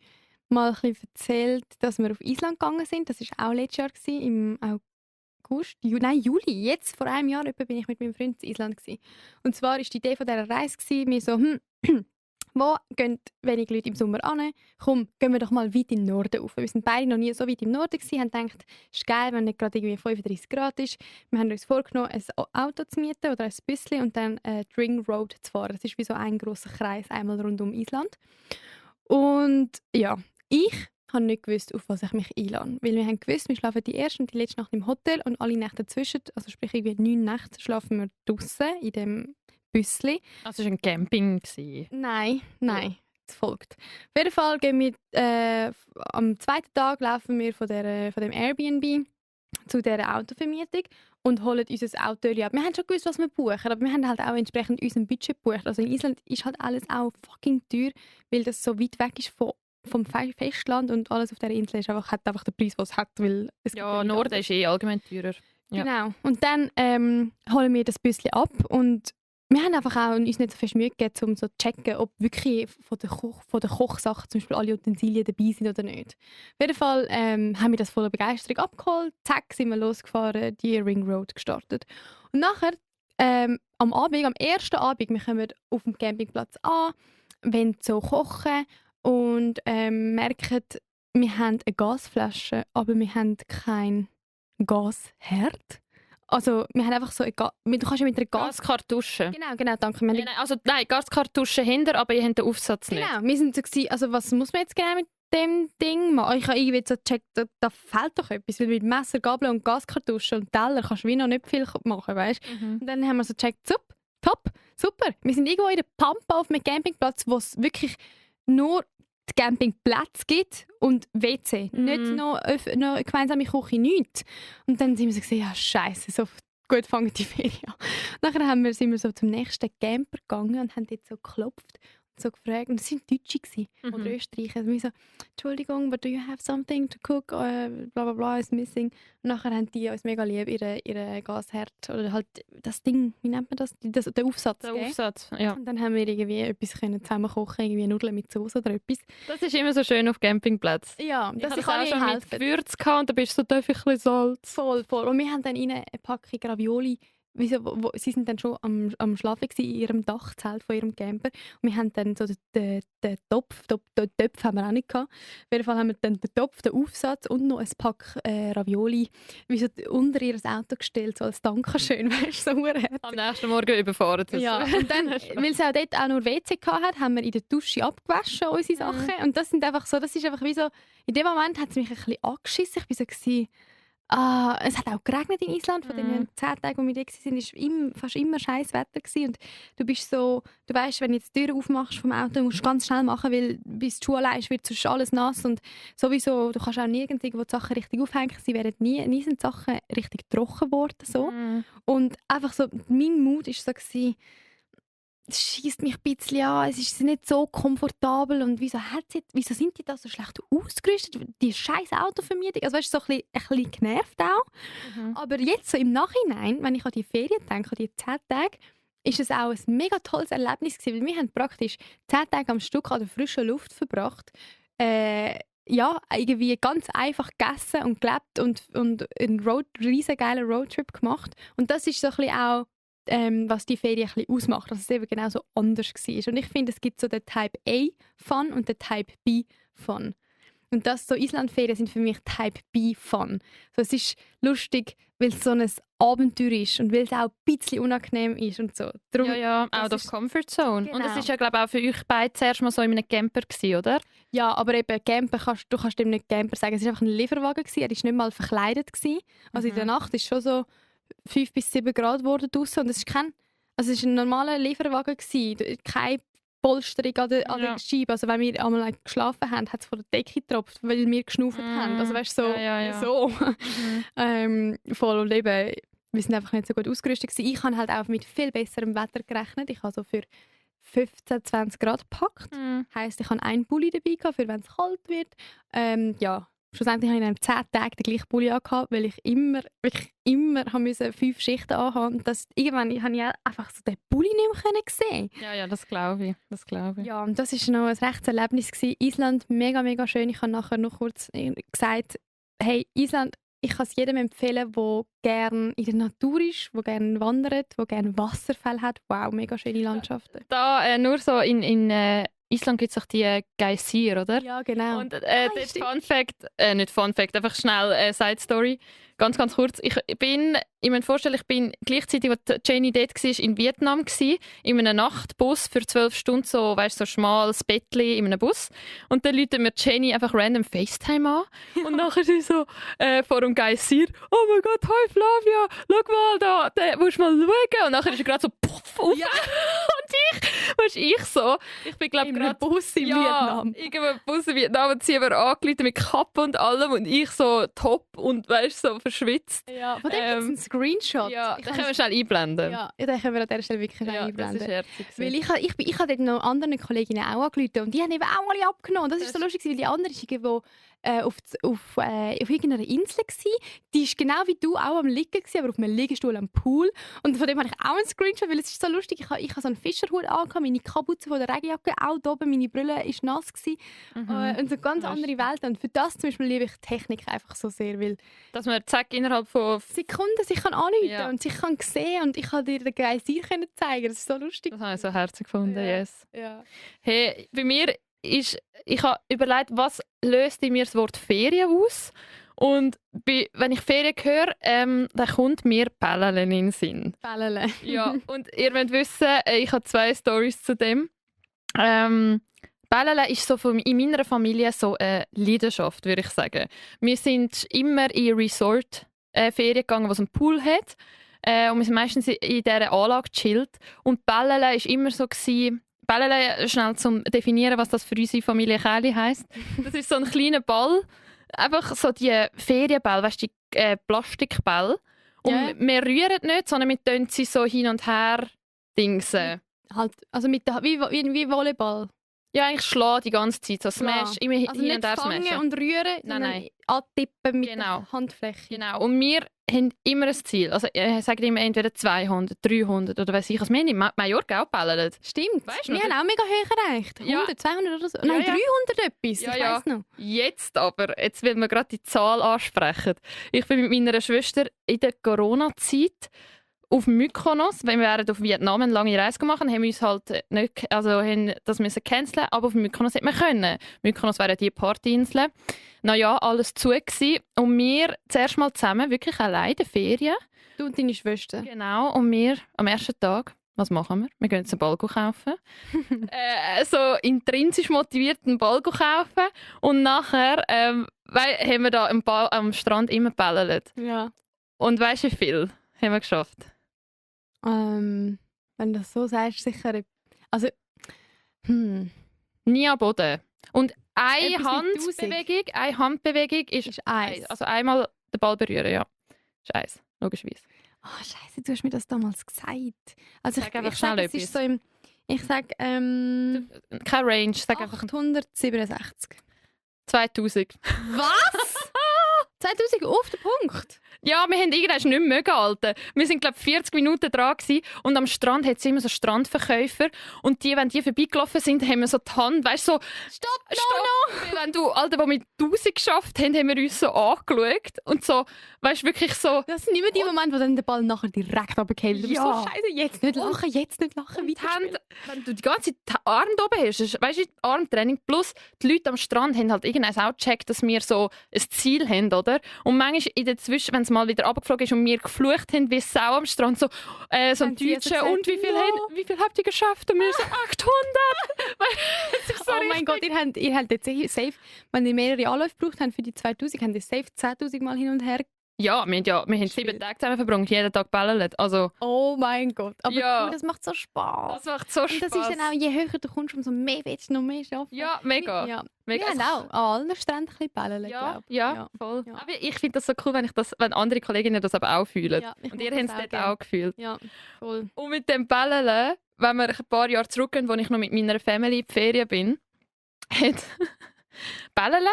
B: mal ein bisschen erzählt, dass wir auf Island gegangen sind. Das war auch letztes Jahr, im August, Juli. Jetzt, vor einem Jahr etwa, bin ich mit meinem Freund in Island gewesen. Und zwar war die Idee von dieser Reise, mir so, wo gehen wenig Leute im Sommer an? Komm, gehen wir doch mal weit in den Norden rauf. Wir sind beide noch nie so weit im Norden gewesen, haben gedacht, es ist geil, wenn nicht gerade irgendwie 35 Grad ist. Wir haben uns vorgenommen, ein Auto zu mieten oder ein Büsschen und dann die Ring Road zu fahren. Das ist wie so ein grosser Kreis, einmal rund um Island. Und ja, ich habe nicht gewusst, auf was ich mich einlade. Weil wir haben gewusst, wir schlafen die erste und die letzte Nacht im Hotel und alle Nächte dazwischen, also sprich irgendwie 9 Nächte, schlafen wir draussen in dem Büsschen.
C: Also es war ein Camping.
B: Nein, es folgt. Auf jeden Fall gehen wir, am zweiten Tag laufen wir von dem Airbnb zu dieser Autovermietung und holen unser Auto ab. Wir haben schon gewusst, was wir buchen, aber wir haben halt auch entsprechend unserem Budget gebucht. Also in Island ist halt alles auch fucking teuer, weil das so weit weg ist vom Festland und alles auf dieser Insel hat einfach den Preis, was es hat. Weil es
C: Ja, Norden ist allgemein teurer. Ja.
B: Genau. Und dann holen wir das Büsschen ab und wir haben einfach auch uns nicht so viel Mühe gegeben, um so zu checken, ob wirklich von der Kochsachen zum Beispiel alle Utensilien dabei sind oder nicht. Auf jeden Fall haben wir das voller Begeisterung abgeholt. Zack, sind wir losgefahren, die Ring Road gestartet. Und nachher, am ersten Abend, wir kommen auf dem Campingplatz an, wollen so kochen und merken, wir haben eine Gasflasche, aber wir haben keinen Gasherd. Also, wir haben einfach so du kannst ja mit einer
C: Gaskartusche.
B: Genau, danke. Wir haben
C: Nein, Gaskartusche hinter, aber ihr habt den Aufsatz nicht.
B: Genau, wir sind so gewesen, also was muss man jetzt genau mit dem Ding machen? Ich habe irgendwie so gecheckt, da fehlt doch etwas, weil mit Messer, Gabel und Gaskartusche und Teller kannst du wie noch nicht viel machen, weißt? Und dann haben wir so gecheckt, top, super. Wir sind irgendwo in der Pampa auf einem Campingplatz, wo es wirklich nur die Campingplätze gibt und WC. Nicht noch gemeinsame Küche, nichts. Und dann sind wir so gesehen, ja scheiße, so gut fangen die Ferien an. Nachher sind wir so zum nächsten Camper gegangen und haben dort so geklopft und so gefragt. Und es waren Deutsche oder Österreicher. Und wir so, Entschuldigung, but do you have something to cook? Bla bla bla is missing. Und nachher haben die uns mega lieb ihre Gasherd oder halt das Ding, wie nennt man das? Den Aufsatz.
C: Der Aufsatz, ja.
B: Und dann haben wir irgendwie etwas zusammen kochen, irgendwie Nudeln mit Soße oder etwas.
C: Das ist immer so schön auf Campingplätzen.
B: Ja,
C: Ich
B: dass
C: hatte
B: ich
C: das
B: alle
C: auch schon mit
B: helfen.
C: Gewürz gehabt und da bist du so, darf ich ein bisschen Salz?
B: Voll. Und wir haben dann ihnen eine Packung Ravioli. Sie sind dann schon am Schlafen in ihrem Dachzelt von ihrem Camper. Und wir haben dann so den Topf haben wir auch nicht gehabt. Auf jeden Fall haben wir dann den Topf, den Aufsatz und noch ein Pack Ravioli unter ihr Auto gestellt, so als Dankeschön, weißt du, so herzig.
C: Am nächsten Morgen überfahren.
B: Ja, und dann, weil sie auch dort auch nur WC hatte, haben wir in der Dusche abgewaschen, unsere Sachen. Und das ist einfach wie so, in dem Moment hat es mich ein bisschen angeschissen. Ich war so, es hat auch geregnet in Island. Von den 10 Tagen, wo wir da waren, war fast immer scheiß Wetter gewesen. Und du bist so, du weißt, wenn du jetzt die Tür aufmachst vom Auto, musst du ganz schnell machen, weil bis die Schuhe allein wird sonst alles nass. Und sowieso, du kannst auch nirgends irgendwo die Sachen richtig aufhängen. Sie werden nie sind die Sachen richtig trocken geworden. So. Und einfach so, mein Mut war so, es schießt mich ein bisschen an, es ist nicht so komfortabel und wieso sind die da so schlecht ausgerüstet, die scheiß Autovermietung, also weißt du, so ein bisschen genervt auch. Aber jetzt so im Nachhinein, wenn ich an die Ferien denke, an die 10 Tage, ist es auch ein mega tolles Erlebnis gewesen, weil wir haben praktisch 10 Tage am Stück an der frischen Luft verbracht, irgendwie ganz einfach gegessen und gelebt und einen riesengeilen Roadtrip gemacht und das ist so ein bisschen auch was die Ferien ein bisschen ausmacht, dass es eben genau so anders war. Und ich finde, es gibt so den Type A Fun und den Type B Fun. Und das so Islandferien sind für mich Type B Fun. So, es ist lustig, weil es so ein Abenteuer ist und weil es auch ein bisschen unangenehm ist und so. Darum,
C: ja, out of comfort zone.
B: Genau.
C: Und das ist ja, glaube ich, auch für euch beide zuerst mal so in einem Camper gewesen, oder?
B: Ja, aber eben Camper du kannst dem nicht Camper sagen. Es war einfach ein Lieferwagen gewesen. Er war nicht mal verkleidet gewesen. Also in der Nacht ist schon so 5 bis 7 Grad geworden draussen. Und es war ein normaler Lieferwagen gewesen. Keine Polsterung an der Scheibe. Also wenn wir einmal geschlafen haben, hat es von der Decke getropft, weil wir geschnauft haben. Also weißt du, so. Voll. Und eben, wir sind einfach nicht so gut ausgerüstet gewesen. Ich habe halt auch mit viel besserem Wetter gerechnet. Ich habe so für 15, 20 Grad gepackt. Heisst, ich habe einen Pulli dabei gehabt, für wenn es kalt wird. Schlussendlich habe ich in 10 Tagen den gleichen Pulli angehabt, weil ich wirklich immer habe müssen 5 Schichten anhaben. Und irgendwann habe ich einfach so den Pulli nicht mehr sehen.
C: Ja, das glaube ich.
B: Ja, und das war noch ein rechtes Erlebnis gewesen. Island, mega, mega schön. Ich habe nachher noch kurz gesagt, hey, Island, ich kann es jedem empfehlen, der gerne in der Natur ist, der gerne wandert, der gerne Wasserfälle hat. Wow, mega schöne Landschaften.
C: Da nur so in Island gibt es auch die Geysir, oder?
B: Ja, genau.
C: Und das Fun Fact, nicht Fun Fact, einfach schnell Side Story. Ganz kurz. Ich muss vorstellen, ich bin gleichzeitig, als Jenny dort war, in Vietnam gewesen, in einem Nachtbus für 12 Stunden, so schmales Bettchen in einem Bus. Und dann läutet mir Jenny einfach random FaceTime an. Und nachher sie so vor dem Geysir, oh mein Gott, hi Flavia, schau mal, da musst du mal schauen. Und nachher ist er gerade so puff auf. Ja. Und ich bin glaube
B: gerade Bus in Vietnam.
C: Irgendein Bus in Vietnam und sie haben angeleitet mit Kappe und allem und ich so top und so verschwitzt.
B: Ja, von dem gibt es einen Screenshot.
C: Ja, den können wir schnell einblenden.
B: Ja, den können wir an dieser Stelle wirklich einblenden.
C: Das ist herzig.
B: Weil ich habe dort noch anderen Kolleginnen auch angeleitet und die haben eben auch alle abgenommen. Das ist so lustig, weil die andere ist irgendwo auf irgendeiner Insel gsi. Die war genau wie du auch am Liegen gsi, aber auf einem Liegestuhl am Pool. Und von dem habe ich auch einen Screenshot, weil es ist so lustig. Ich habe so einen Fischerhut angehabt, meine Kapuze von der Regenjacke, auch da oben, meine Brille war nass gsi. Und so eine ganz andere Welt. Und für das zum Beispiel liebe ich Technik einfach so sehr, weil
C: dass man zack innerhalb von
B: Sekunden sich kann anrufen und sich kann sehen und ich kann dir den Geysir zeigen. Das ist so lustig.
C: Das habe ich so herzig gefunden, yes.
B: Ja.
C: Hey, bei mir ich habe überlegt, was löst in mir das Wort Ferien aus? Und wenn ich Ferien höre, dann kommt mir Bällele in den Sinn.
B: Bällele.
C: Ja, und ihr wollt wissen, ich habe 2 Storys zu dem. Bällele ist so in meiner Familie so eine Leidenschaft, würde ich sagen. Wir sind immer in Resort-Ferien gegangen, was einen Pool hat. Und wir sind meistens in dieser Anlage gechillt. Und Bällele war immer so gewesen, Bällele, schnell zum definieren, was das für unsere Familie Käli heisst. Das ist so ein kleiner Ball, einfach so die Ferienbälle, weißt du, die Plastikbälle. Und wir rühren nicht, sondern wir tun sie so hin und her dingsen.
B: Halt, also wie Volleyball?
C: Ja, eigentlich schlagen die ganze Zeit, so Smash, immer
B: also
C: hin und her smashen.
B: Nicht fangen und rühren, sondern antippen mit der Handfläche.
C: Genau, und wir haben immer ein Ziel. Also ich sage immer entweder 200, 300 oder weiss ich was. Wir haben in Mallorca auch gebällert.
B: Stimmt, weißt du, wir haben auch mega hoch erreicht. 100, 200 oder so. Nein, 300 etwas, ich weiss noch.
C: Jetzt will man gerade die Zahl ansprechen. Ich bin mit meiner Schwester in der Corona-Zeit auf Mykonos, wenn wir auf Vietnam eine lange Reise gemacht haben, haben wir uns halt nicht, haben das müssen canceln, aber auf Mykonos hätte man können. Mykonos wäre die Partyinsel. Naja, alles zu gewesen. Und wir zuerst mal zusammen, wirklich allein in den Ferien.
B: Du und deine Schwester.
C: Genau, und wir am ersten Tag, was machen wir? Wir gehen jetzt einen Ball kaufen. So intrinsisch motiviert einen Ball kaufen. Und nachher haben wir da am Strand immer gebällert.
B: Ja.
C: Und weißt du, wie viel haben wir geschafft?
B: Wenn du das so sagst, sicher. Also,
C: nie am Boden. Und eine Handbewegung ist eins. Also einmal den Ball berühren, ja. Ist eins, logischerweise.
B: Oh, Scheiße, du hast mir das damals gesagt. Also
C: sag einfach
B: ich
C: schnell
B: sage, es ist so im... Ich sage,
C: keine Range, sag einfach...
B: 867.
C: 2000.
B: Was? 2000 auf den Punkt?
C: Ja, wir haben irgendwann nicht mehr gehalten. Wir waren, glaube ich, 40 Minuten dran gewesen, und am Strand hat es immer so Strandverkäufer und wenn die vorbeigelaufen sind, haben wir so die Hand, weißt du, so «Stopp, no!» Wenn du, Alter, die mit 1000 geschafft haben, haben wir uns so angeschaut und so, weißt du, wirklich so...
B: Das sind immer die Momente, wo dann der Ball nachher direkt runterfällt.
C: Ja.
B: So, «Scheiße, jetzt nicht lachen,
C: wenn du die ganze Zeit die Arme da oben hast, weißt du, Armtraining, plus die Leute am Strand haben halt irgendwann auch gecheckt, dass wir so ein Ziel haben, oder? Und manchmal in der Zwischen, wenn es mal wieder runtergeflogen ist und wir geflucht haben wie Sau am Strand, so ein Deutscher, und wie viel habt ihr geschafft? Und wir so 800!
B: So oh mein Gott, ihr habt jetzt safe, wenn ihr mehrere Anläufe gebraucht habt für die 2000, habt ihr safe 10'000 Mal hin und her.
C: Ja, wir haben 7 Tage zusammen verbracht, jeden Tag bällert. Also,
B: oh mein Gott, aber cool, das macht so Spaß.
C: Das macht so Spaß.
B: Und das ist dann auch, je höher du kommst, umso mehr willst du noch mehr arbeiten.
C: Ja, mega.
B: Ja.
C: Mega.
B: Wir haben auch an allen Stränden ein bisschen bällern, glaube ich.
C: Ja, voll. Ja. Aber ich finde das so cool, wenn andere Kolleginnen das aber auch fühlen. Ja, und ihr habt es dort auch gefühlt.
B: Ja, voll.
C: Und mit dem Bällern, wenn wir ein paar Jahre zurückgehen, als ich noch mit meiner Family in die Ferien bin, Bällern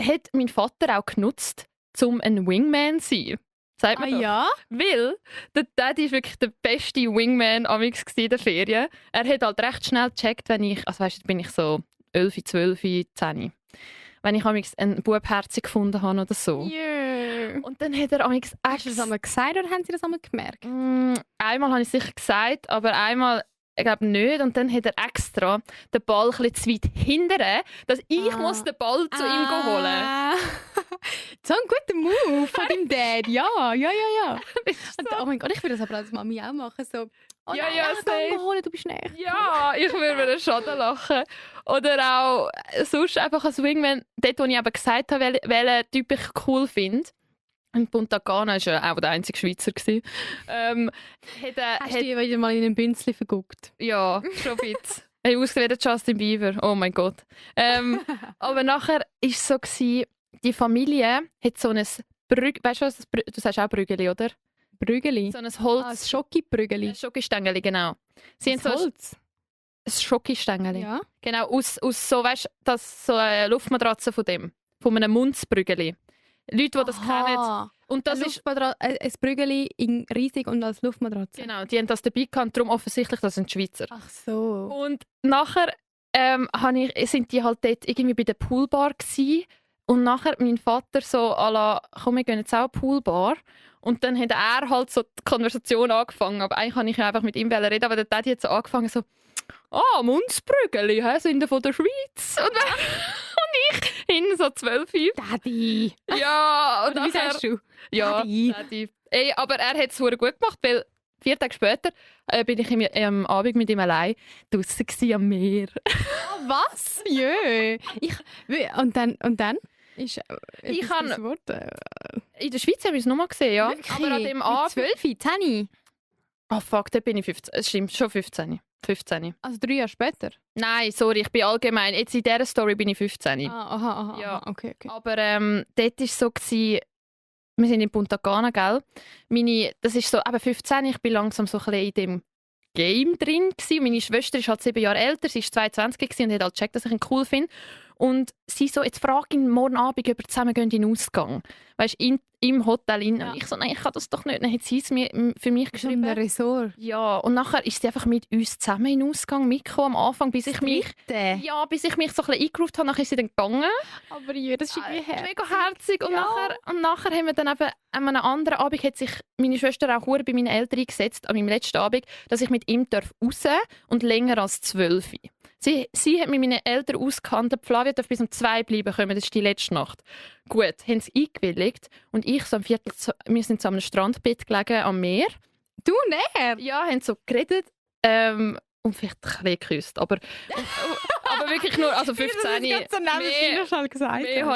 C: hat mein Vater auch genutzt, um ein Wingman zu sein. Sagt man doch.
B: ja?
C: Weil der Daddy war wirklich der beste Wingman amix in der Ferien. Er hat halt recht schnell gecheckt, wenn ich, also weißt du, bin ich so 11, 12, 10. Wenn ich amix einen Bubherzen gefunden habe oder so.
B: Yeah.
C: Und dann hat er amix
B: Hast du das einmal gesagt oder haben sie das einmal gemerkt?
C: Einmal habe ich sicher gesagt, aber einmal ich glaube nicht. Und dann hat er extra den Ball ein bisschen zu weit hindern, dass ich muss den Ball zu ihm holen.
B: So ein guter Move von deinem Dad. Ja.
C: So.
B: Oh mein Gott, ich würde das aber als Mami auch machen. So, oh
C: Ja,
B: nein,
C: ja,
B: ich
C: safe.
B: kann ihn holen, du bist näher.
C: Ja, ich würde mir schon lachen. Oder auch sonst einfach als Wingman, dort, wo ich eben gesagt habe, welchen Typ ich cool finde. In Punta Cana war ja auch der einzige Schweizer.
B: Hast du wieder mal in einen Bünzli verguckt?
C: Ja, schon ein bisschen. Hey, ausgesehen wie Justin Bieber. Oh mein Gott. Aber nachher war es so, die Familie hat so ein weißt du was, du sagst auch Brügeli, oder?
B: Brügeli?
C: So ein
B: Ein
C: Holz...
B: Schoki-Brügeli.
C: Schokistängeli, genau. Sie haben so
B: Holz?
C: ein Schokistängeli.
B: Ja.
C: Genau, aus so, weißt du, das so eine Luftmatratze von einem Munzbrügeli. Leute, die das kennen. Und das ist...
B: ein Brügeli in riesig und als Luftmatratze.
C: Genau, die haben das dabei gehabt, darum offensichtlich, das sind Schweizer.
B: Ach so.
C: Und nachher sind die halt dort irgendwie bei der Poolbar gsi. Und nachher mein Vater so à la, komm, wir gehen jetzt auch Poolbar. Und dann hat er halt so die Konversation angefangen. Aber eigentlich kann ich ja einfach mit ihm reden. Aber der Daddy hat so angefangen so, Munzbrügeli, sind die von der Schweiz? Und ich hin so 12.
B: Daddy.
C: Ja, und
B: Oder wie
C: nachher...
B: sagst du?
C: Ja,
B: Daddy.
C: Daddy. Ey, aber er hat es gut gemacht, weil 4 Tage später bin ich am Abend mit ihm allein draussen am Meer.
B: Was? Jö. Und dann?
C: Ich kann-
B: das Wort?
C: In der Schweiz haben wir es nochmal gesehen, ja.
B: Wirklich?
C: Aber an dem
B: Mit
C: Abend...
B: 12, 10?
C: Oh fuck, da bin ich 15. Es stimmt, schon 15. 15.
B: Also 3 Jahre später?
C: Nein, sorry, ich bin allgemein... Jetzt in dieser Story bin ich 15.
B: Aha.
C: Ja.
B: Okay.
C: Aber dort war es so, wir sind in Punta Cana, gell? Das ist so, eben 15, ich bin langsam so ein bisschen in dem Game drin gewesen. Meine Schwester ist halt 7 Jahre älter, sie ist 22 gewesen und hat halt gecheckt, dass ich ihn cool finde. Und sie so, jetzt frage ihn morgen Abend, ob wir zusammen gehen in den Ausgang. Weißt du, im Hotel rein.
B: Ja.
C: Und ich so, nein, ich kann das doch nicht. Dann hat sie es mir für mich
B: So in
C: geschrieben.
B: einem Resort.
C: Ja, und nachher ist sie einfach mit uns zusammen in den Ausgang mitgekommen am Anfang, bis ich mich so ein bisschen eingegroovt habe. Nachher ist sie dann gegangen.
B: Aber ja, das ist irgendwie herzig.
C: Mega herzig. Und,
B: Ja.
C: nachher haben wir dann eben an einem anderen Abend hat sich meine Schwester auch bei meinen Eltern eingesetzt, an meinem letzten Abend, dass ich mit ihm raus und länger als 12. Sie hat mit meinen Eltern ausgehandelt, Flavia darf bis um 2 bleiben können, das ist die letzte Nacht. Gut, haben sie eingewilligt und ich so wir sind so am Strandbett gelegen am Meer.
B: Du näher?
C: Ja, haben so geredet und vielleicht ein bisschen geküsst, aber wirklich nur, also 15.
B: Ich das ganz so neben
C: mehr-
B: schnell gesagt.
C: Mehr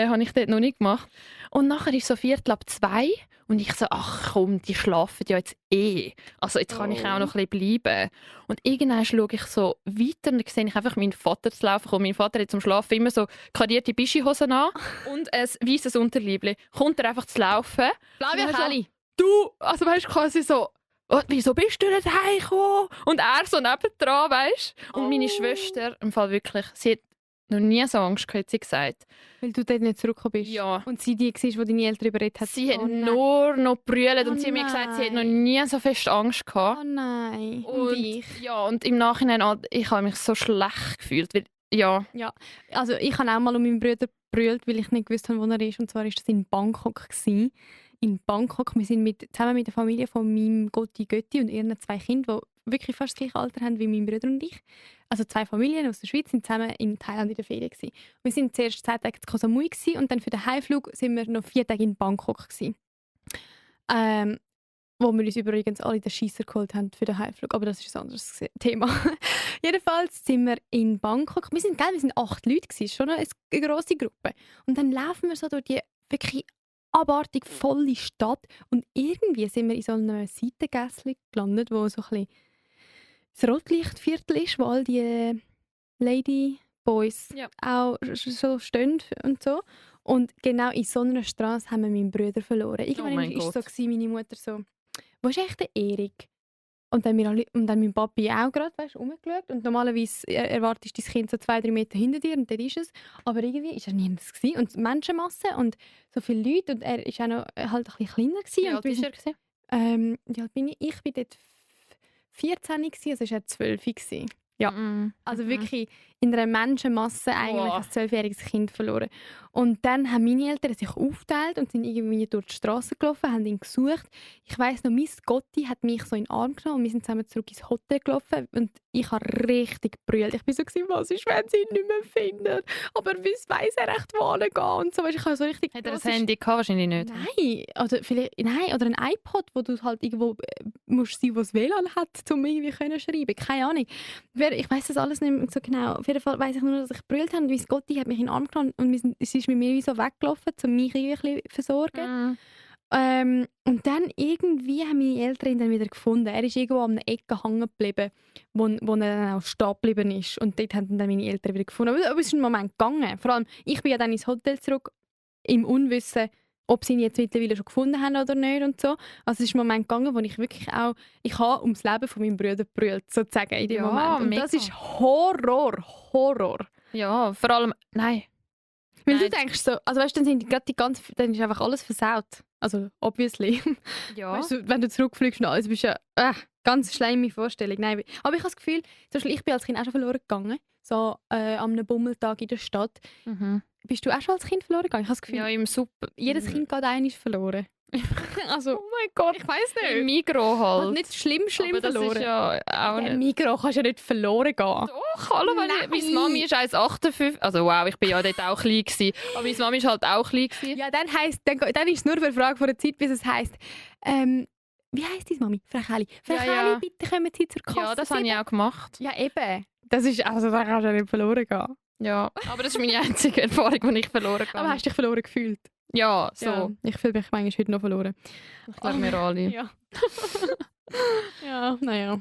C: habe ich dort noch nicht gemacht. Und nachher ist so 1:45 und ich so, ach komm, die schlafen ja jetzt eh. Also jetzt kann ich auch noch ein bisschen bleiben. Und irgendwann schaue ich so weiter und dann sehe ich einfach meinen Vater zu laufen kommen. Mein Vater hat zum Schlafen immer so karierte Bischi-Hosen an und ein weisses Unterliebli. Kommt er einfach zu laufen.
B: Flavia
C: Und er so,
B: Kelly.
C: Du, also weißt du, quasi so, «Oh, wieso bist du nicht heimgekommen?» Und er so nebendran, weißt du? Und meine Schwester, im Fall wirklich, sie hat noch nie so Angst gehabt, hat sie gesagt.
B: Weil du dort nicht zurückgekommen bist.
C: Ja.
B: Und sie die war, die deine Eltern überredet hat.
C: Sie hat
B: Oh nein.
C: nur noch brüllt
B: Oh
C: und sie hat mir gesagt, sie hat noch
B: nein.
C: nie so fest Angst gehabt.
B: Oh nein.
C: Und,
B: ich?
C: ja, und im Nachhinein, ich habe mich so schlecht gefühlt, weil, ja.
B: Also ich habe auch mal um meinen Bruder gebrüllt, weil ich nicht gewusst habe, wo er ist. Und zwar war das in Bangkok. In Bangkok. Wir sind zusammen mit der Familie von meinem Götti und ihren 2 Kindern, die wirklich fast das gleiche Alter haben wie mein Bruder und ich. Also 2 Familien aus der Schweiz sind zusammen in Thailand in der Ferien gewesen. Wir sind zuerst 10 Tage in Koh Samui gewesen, und dann für den Heimflug sind wir noch 4 Tage in Bangkok gewesen. Wo wir uns übrigens alle den Scheisser geholt haben für den Heimflug. Aber das ist ein anderes Thema. Jedenfalls sind wir in Bangkok. Wir sind 8 Leute gewesen, schon eine grosse Gruppe. Und dann laufen wir so durch die wirklich abartig volle Stadt und irgendwie sind wir in so einem Seitengässchen gelandet, wo so ein bisschen das Rotlichtviertel ist, wo all die Ladyboys auch so stehen und so. Und genau in so einer Straße haben wir meinen Bruder verloren. Irgendwann
C: mein
B: war es
C: Gott.
B: so, meine Mutter so, «Wo ist echt der Erik?» Und dann, und dann mein Papi auch gerade, weißt du, rumgeschaut. Und normalerweise erwartest du dein Kind so 2-3 Meter hinter dir und dort ist es. Aber irgendwie war er nirgends gewesen. Und Menschenmasse und so viele Leute. Und er war auch noch halt ein bisschen kleiner gewesen.
C: Wie alt
B: und
C: war er gewesen?
B: wie alt bin ich? Ich war dort 14 gewesen, also war er 12 gewesen. Ja. Also wirklich in einer Menschenmasse eigentlich ein 12-jähriges Kind verloren. Und dann haben meine Eltern sich aufgeteilt und sind irgendwie durch die Straße gelaufen, haben ihn gesucht. Ich weiss noch, mein Gotti hat mich so in den Arm genommen und wir sind zusammen zurück ins Hotel gelaufen und ich habe richtig gebrüllt. Ich war so, was ist, wenn sie ihn nicht mehr finden? Aber was weiss er echt, wo er geht? Und so, weißt, ich habe so richtig...
C: Hat er ein Handy gehabt? Wahrscheinlich nicht.
B: Nein, oder ein iPod, wo du halt irgendwo musst sein, wo es WLAN hat, um irgendwie können schreiben. Keine Ahnung. Ich weiss das alles nicht mehr so genau. Auf jeden Fall weiss ich nur, dass ich gebrüllt habe und mein Gotti hat mich in den Arm genommen und sie ist mit mir wie so weggelaufen, um mich irgendwie ein bisschen zu versorgen. Und dann irgendwie haben meine Eltern ihn dann wieder gefunden. Er ist irgendwo an einer Ecke hängen geblieben, wo er dann auch stehen geblieben ist. Und dort haben dann meine Eltern wieder gefunden. Aber es ist ein Moment gegangen. Vor allem, ich bin ja dann ins Hotel zurück, im Unwissen, ob sie ihn jetzt mittlerweile schon gefunden haben oder nicht und so. Also es ist ein Moment gegangen, wo ich wirklich auch, ich habe ums Leben von meinem Bruder gebrüllt, sozusagen, in dem Moment. Und das ist Horror.
C: Ja, vor allem, nein.
B: Weil du denkst so, also weißt du, dann ist einfach alles versaut. Also, obviously.
C: Ja.
B: Weißt du, wenn du zurückfliegst und alles, bist du ja, ganz schlimme Vorstellung. Nein, aber ich habe das Gefühl, zum Beispiel, ich bin als Kind auch schon verloren gegangen, so an einem Bummeltag in der Stadt. Bist du auch schon als Kind verloren gegangen? Ich habe das Gefühl,
C: Ja, im Super.
B: jedes Kind geht einmal verloren. Also,
C: Oh mein Gott.
B: ich weiss nicht.
C: Im Migros
B: Halt
C: halt.
B: nicht schlimm
C: Aber das
B: verloren.
C: ist ja auch
B: Im
C: nicht...
B: Migros kannst du ja nicht verloren gehen.
C: Doch, hallo,
B: Nein.
C: meine Mami ist 1,58. Also wow, ich bin ja dort auch klein gewesen. Aber meine Mami ist halt auch klein gewesen.
B: Ja, dann ist es nur für eine Frage von der Zeit, bis es heisst, wie heisst deine Mami? Frau Kelly. Frau
C: Ja,
B: Kelly,
C: ja.
B: bitte kommen Sie zur Kasse.
C: Ja, das habe ich auch gemacht.
B: Ja, eben. Das ist, also da kannst du ja nicht verloren gehen.
C: Ja, aber das ist meine einzige Erfahrung, die ich verloren habe.
B: Aber hast du dich verloren gefühlt?
C: Ja, so.
B: Ja, ich fühle mich manchmal heute noch verloren.
C: Ich glaube, wir alle.
B: Ja. Ja, naja.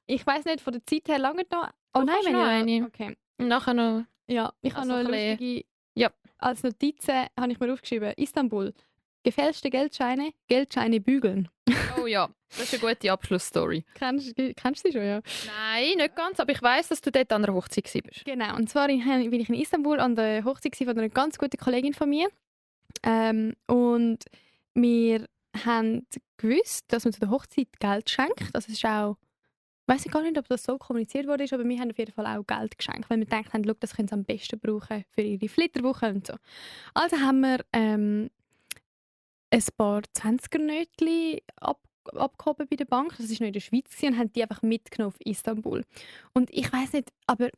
B: Ich weiss nicht, von der Zeit her lange noch. Oh
C: Du
B: nein,
C: kannst
B: wenn
C: noch
B: ja.
C: eine.
B: Okay.
C: Nachher noch...
B: Ja, ich habe
C: Also
B: noch
C: ein
B: eine
C: bisschen-
B: lustige...
C: Ja.
B: Als Notizen habe ich mir aufgeschrieben, Istanbul. Gefälschte Geldscheine bügeln.
C: Oh ja, das ist eine gute Abschlussstory.
B: Kennst du sie schon, ja?
C: Nein, nicht ganz, aber ich weiss, dass du dort an einer Hochzeit warst.
B: Genau, und zwar bin ich in Istanbul an der Hochzeit von einer ganz guten Kollegin von mir. Und wir haben gewusst, dass man zu der Hochzeit Geld schenkt. Das ist auch, ich weiss gar nicht, ob das so kommuniziert wurde, aber wir haben auf jeden Fall auch Geld geschenkt, weil wir gedacht haben, das können sie am besten brauchen für ihre Flitterwoche und so. Also haben wir ein paar 20er-Nötchen abgehoben bei der Bank. Das war noch in der Schweiz und haben die einfach mitgenommen auf Istanbul. Und ich weiss nicht, aber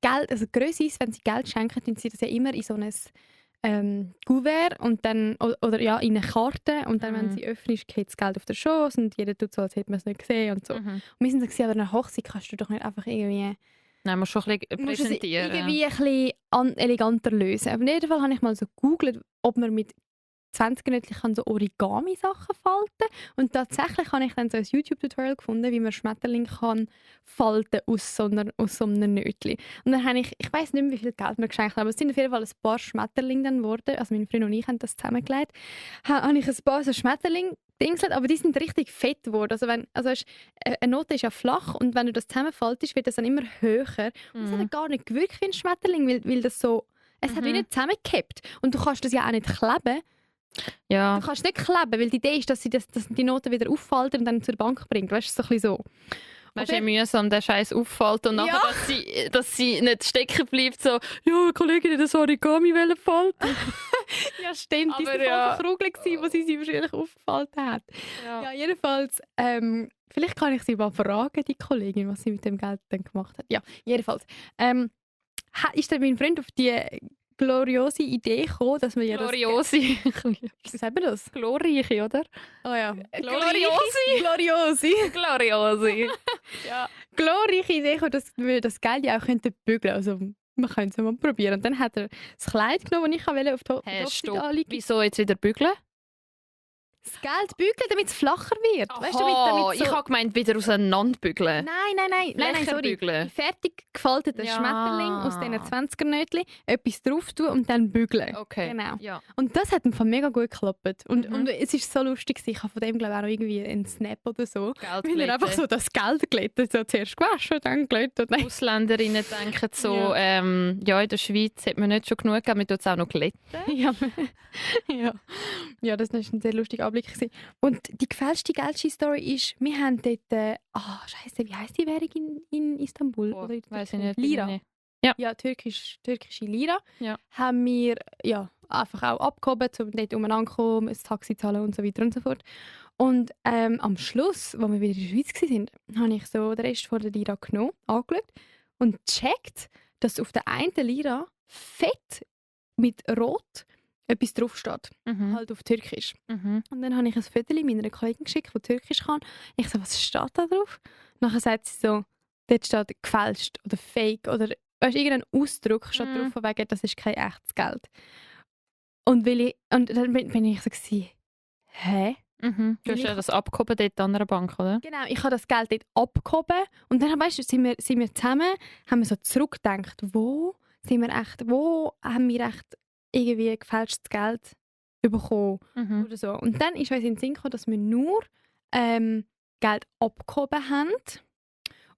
B: Geld, also grösser ist, wenn sie Geld schenken, tun sie das ja immer in so ein Kuvert und dann, oder ja, in eine Karte und dann, wenn sie öffnest, geht das Geld auf den Schoß und jeder tut so, als hätte man es nicht gesehen und so. Und wir sind so gewesen, aber eine Hochzeit kannst du doch nicht einfach irgendwie...
C: Nein, musst schon ein bisschen
B: musst es
C: präsentieren.
B: irgendwie ein bisschen eleganter lösen. Aber in jedem Fall habe ich mal so gegoogelt, ob man mit 20er kann so Origami-Sachen falten. Und tatsächlich habe ich dann so ein YouTube-Tutorial gefunden, wie man Schmetterling kann falten aus so einem Nötchen. Und dann habe ich weiss nicht mehr, wie viel Geld wir geschenkt haben, aber es sind auf jeden Fall ein paar Schmetterlinge dann geworden. Also mein Freund und ich haben das zusammengelegt. Habe ich ein paar so Schmetterlinge dingselt, aber die sind richtig fett geworden. Also eine Note ist ja flach und wenn du das zusammenfaltest, wird das dann immer höher. Und es hat gar nicht gewirkt wie ein Schmetterling, weil das so... Es hat wie nicht zusammengekippt. Und du kannst das ja auch nicht kleben.
C: Ja.
B: Du kannst nicht kleben, weil die Idee ist, dass die Noten wieder auffalten und dann zur Bank bringt. Weißt du, so ein bisschen so.
C: Weißt du, wie mühsam der Scheiß auffällt und nachher, dass sie nicht stecken bleibt, so, ja, Kollegin, das Origami falten.
B: Ja, stimmt. Die
C: Aber
B: war
C: ja.
B: voll verkrugelt, wo sie wahrscheinlich aufgefalten hat. Ja, jedenfalls, vielleicht kann ich sie mal fragen, die Kollegin, was sie mit dem Geld dann gemacht hat. Ja, jedenfalls. Ist dann mein Freund auf die gloriose Idee gekommen, dass wir ja
C: Gloriosi.
B: Wie sagt man das?
C: Glorreiche, oder?
B: Oh ja.
C: Gloriosi.
B: Gloriosi.
C: Gloriosi.
B: Ja. Glorreiche Idee gekommen, dass wir das Geld ja auch bügeln könnten. Also, wir können es ja mal probieren. Und dann hat er das Kleid genommen, das ich auf die
C: Hey,
B: Hochzeit
C: stopp.
B: anlegen.
C: Wieso jetzt wieder bügeln?
B: Das Geld bügeln, damit es flacher wird. Weißt du, damit
C: ich habe gemeint, wieder auseinanderbügeln.
B: Nein, sorry.
C: Bügeln.
B: Fertig gefalteter
C: Ja.
B: Schmetterling aus diesen 20er-Nötchen, etwas drauf tun und dann bügeln.
C: Okay.
B: Genau.
C: Ja.
B: Und das hat mir mega gut geklappt. Und es ist so lustig, ich habe von dem glaube ich auch noch irgendwie einen Snap oder so.
C: Geld
B: Weil er einfach so das Geld glättet, so zuerst gewaschen, dann glättet.
C: Ausländerinnen denken so,
B: Ja.
C: in der Schweiz hat man nicht schon genug gegeben, man tut es auch noch glätten.
B: Ja, das war ein sehr lustiger Anblick gewesen. Und die gefälschte Geldschi-Story ist, wir haben dort, Scheiße, wie heisst die Währung in Istanbul?
C: Oh,
B: Oder in
C: weiss ich nicht.
B: Lira.
C: Nicht.
B: Ja, türkische Lira.
C: Ja.
B: Haben wir einfach auch abgehoben, um dort umeinander zu kommen, ein Taxi zahlen und so weiter und so fort. Und am Schluss, als wir wieder in der Schweiz waren, habe ich so den Rest von der Lira genommen, angeschaut und gecheckt, dass auf der einen Lira fett mit Rot etwas draufsteht.
C: Mhm.
B: Halt auf Türkisch.
C: Mhm.
B: Und dann habe ich ein Foto meiner Kollegin geschickt, die Türkisch kann. Ich so, was steht da drauf? Nachher sagt sie so, dort steht gefälscht oder fake oder weißt, irgendein Ausdruck steht drauf, von wegen, das ist kein echtes Geld. Und dann bin ich so gewesen, hä?
C: Mhm. Du hast ja das abgehoben dort an einer Bank, oder?
B: Genau, ich habe das Geld dort abgehoben und dann weißt du, sind wir zusammen, haben wir so zurückgedacht, wo haben wir echt irgendwie gefälschtes Geld bekommen
C: Mhm.
B: oder so. Und dann ist uns in den Sinn gekommen, dass wir nur Geld abgehoben haben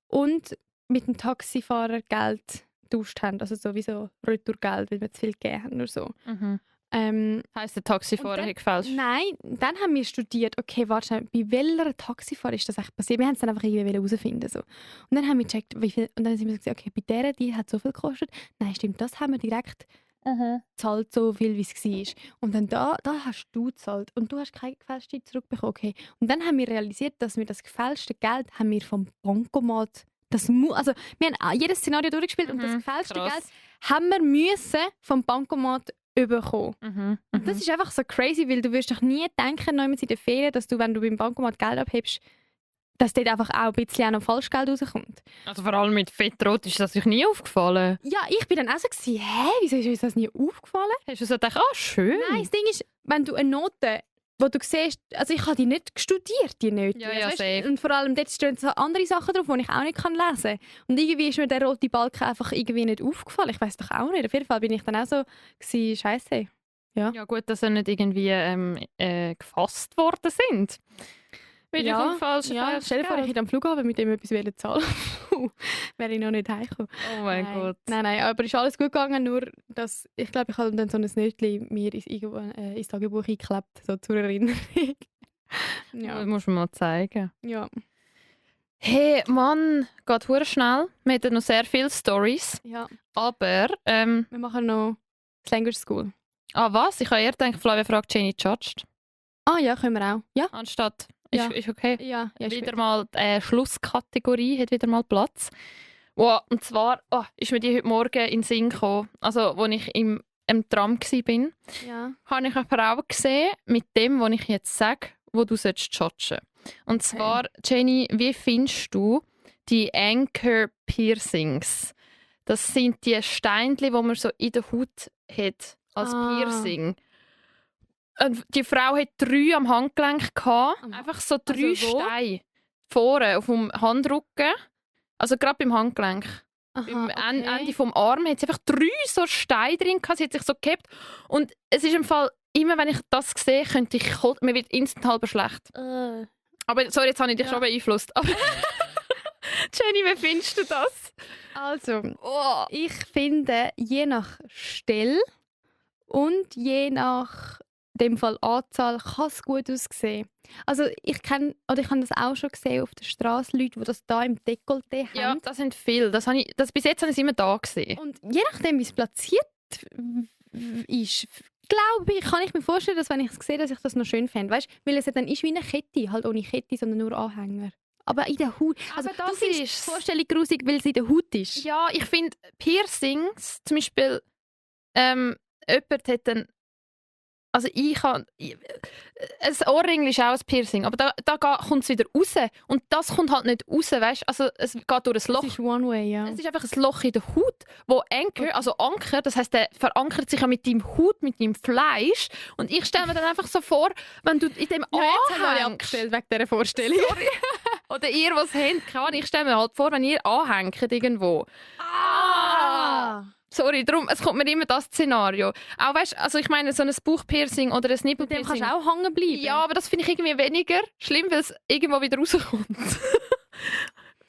B: und mit dem Taxifahrer Geld getauscht haben, also sowieso Retourgeld, weil wir zu viel gegeben haben oder so.
C: Mhm.
B: Ähm,
C: Heisst, der Taxifahrer
B: Und dann-
C: hat gefälscht?
B: Nein, dann haben wir studiert, okay, warte schnell, bei welcher Taxifahrer ist das echt passiert? Wir haben es dann einfach irgendwie herausfinden. So. Und dann haben wir gecheckt, wie viel, und dann sind wir so gesagt, okay, bei der, die hat so viel gekostet. Nein, stimmt, das haben wir direkt gezahlt, so viel, wie es war. Und dann da hast du gezahlt und du hast keine gefälschte zurückbekommen. Okay. Und dann haben wir realisiert, dass wir das gefälschte Geld haben wir vom Bankomat, also wir haben jedes Szenario durchgespielt und das gefälschte
C: krass.
B: Geld haben wir müssen vom Bankomat bekommen.
C: Mhm.
B: Und das ist einfach so crazy, weil du wirst doch nie denken, in der Ferien, dass du, wenn du beim Bankomat Geld abhebst, dass dort einfach auch ein bisschen auch noch Falschgeld rauskommt.
C: Also vor allem mit Fettrot ist das euch nie aufgefallen.
B: Ja, ich bin dann auch so gewesen, wieso ist uns das nie aufgefallen?
C: Hast du so gedacht, schön.
B: Nein, das Ding ist, wenn du eine Note, wo du siehst, also ich habe die nicht studiert, die Note.
C: Ja,
B: weißt,
C: safe.
B: und vor allem dort stehen so andere Sachen drauf, die ich auch nicht lesen kann. Und irgendwie ist mir der rote Balken einfach irgendwie nicht aufgefallen. Ich weiß doch auch nicht. Auf jeden Fall bin ich dann auch so gewesen, Scheiße.
C: Ja gut, dass sie nicht irgendwie gefasst worden sind. Weil
B: Ja,
C: vom falschen
B: Ja, stell dir vor, ich hätte am Flughafen mit dem etwas zahlen wollen. Wäre ich noch nicht heimgekommen.
C: Oh mein
B: Nein.
C: Gott.
B: Nein, aber ist alles gut gegangen, nur dass ich glaube, ich habe dann so ein Nötchen mir ins Tagebuch eingeklebt, so zur Erinnerung.
C: Das
B: ja.
C: musst du mir mal zeigen.
B: Ja.
C: Hey, Mann, geht hure schnell. Wir hatten noch sehr viele Stories.
B: Ja.
C: Aber,
B: Wir machen noch Language School.
C: was? Ich habe eher gedacht, Flavia fragt Jenny Judged.
B: Ah ja, können wir auch. Ja,
C: Anstatt,
B: Ja.
C: ist okay.
B: ja. ist
C: Wieder
B: gut.
C: mal die Schlusskategorie hat wieder mal Platz. Wow, und zwar ist mir die heute Morgen in den Sinn gekommen. Also, als ich im Tram war,
B: Ja.
C: habe ich eine Frau gesehen mit dem, was ich jetzt sage, wo du judgen solltest. Und zwar, Jenny, wie findest du die Anchor Piercings? Das sind die Steinchen, die man so in der Haut hat als
B: Ah.
C: Piercing. Und die Frau hat 3 am Handgelenk gehabt. Einfach so 3
B: Also wo?
C: Steine. Vorne auf dem Handrücken. Also gerade beim Handgelenk. Beim
B: Aha,
C: Ende vom Arm hat sie einfach 3 so Steine drin gehabt. Sie hat sich so gehabt. Und es ist im Fall, immer wenn ich das sehe, könnte ich, mir wird instant halber schlecht. Aber sorry, jetzt habe ich dich
B: Ja.
C: schon beeinflusst. Aber Jenny, wie findest du das?
B: Also, ich finde, je nach Stelle und je nach dem Fall Anzahl kann es gut aussehen. Also ich habe das auch schon gesehen auf der Straße, Leute, die das da im Dekolleté
C: Ja,
B: haben.
C: das sind viele. Bis jetzt habe ich es immer da gesehen.
B: Und je nachdem, wie es platziert ist, glaube ich, kann ich mir vorstellen, dass wenn ich es sehe, dass ich das noch schön fände. Weißt, weil es dann ist wie eine Kette, halt ohne Kette, sondern nur Anhänger. Aber in der Haut. Also
C: Aber das
B: du findest
C: ist-
B: die Vorstellung grusig, weil es in der Haut ist.
C: Ja, ich finde Piercings, zum Beispiel, jemand hat dann also ein Ohrring ist auch ein Piercing, aber da kommt es wieder raus. Und das kommt halt nicht raus, weißt du? Also es geht durch ein Loch.
B: Das ist one way, ja.
C: Es ist einfach ein Loch in der Haut, wo Anker, das heisst, der verankert sich ja mit deinem Haut, mit deinem Fleisch. Und ich stelle mir dann einfach so vor, wenn du in dem
B: Jetzt haben wir alle
C: anhängst.
B: abgestellt wegen dieser Vorstellung.
C: Sorry. Oder ihr, was habt, keine Ahnung, ich stelle mir halt vor, wenn ihr anhängt irgendwo. Sorry, darum, es kommt mir immer das Szenario. Auch weißt, also ich meine, so ein Bauchpiercing oder ein
B: Mit dem
C: Nippelpiercing.
B: kannst du auch hängen bleiben.
C: Ja, aber das finde ich irgendwie weniger schlimm, weil es irgendwo wieder rauskommt.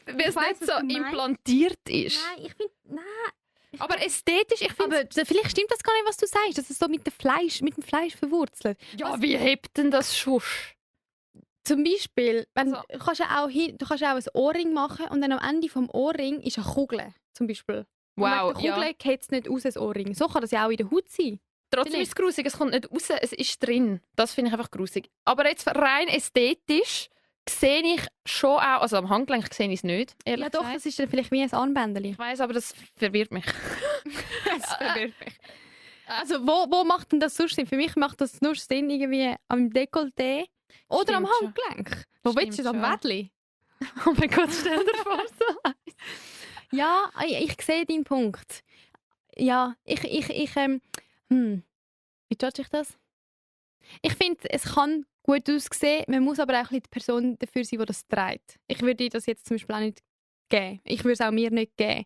C: Weil es
B: weiss,
C: nicht
B: was
C: so
B: du meinst.
C: implantiert ist.
B: Nein, ich finde... Nein.
C: Aber ästhetisch, ich finde...
B: Aber vielleicht stimmt das gar nicht, was du sagst. Das ist so mit dem Fleisch verwurzelt.
C: Ja, wie hebt denn das schon?
B: Zum Beispiel, wenn,
C: Also-
B: du kannst ja auch ein Ohrring machen und dann am Ende des Ohrring ist eine Kugel. Zum Beispiel.
C: Wow,
B: Und wegen der Kugel geht es nicht aus, das Ohrring. So kann das ja auch in der Haut sein.
C: Trotzdem ist es grusig, es kommt nicht raus, es ist drin. Das finde ich einfach grusig. Aber jetzt rein ästhetisch sehe ich schon auch, also am Handgelenk sehe ich es nicht, ehrlich
B: Ja doch,
C: gesagt.
B: das ist dann vielleicht wie ein Armbändchen.
C: Ich weiss, aber das verwirrt mich.
B: Das verwirrt mich. Also wo macht denn das sonst Sinn? Für mich macht das nur Sinn irgendwie am Dekolleté oder am
C: Stimmt schon.
B: Handgelenk. Wo willst du das? Am
C: schon.
B: Wädli?
C: Oh mein Gott, stell dir vor, so.
B: Ja, ich sehe deinen Punkt. Ja, wie judge ich das? Ich finde, es kann gut aussehen, man muss aber auch ein bisschen die Person dafür sein, die das trägt. Ich würde dir das jetzt zum Beispiel auch nicht geben. Ich würde es auch mir nicht geben.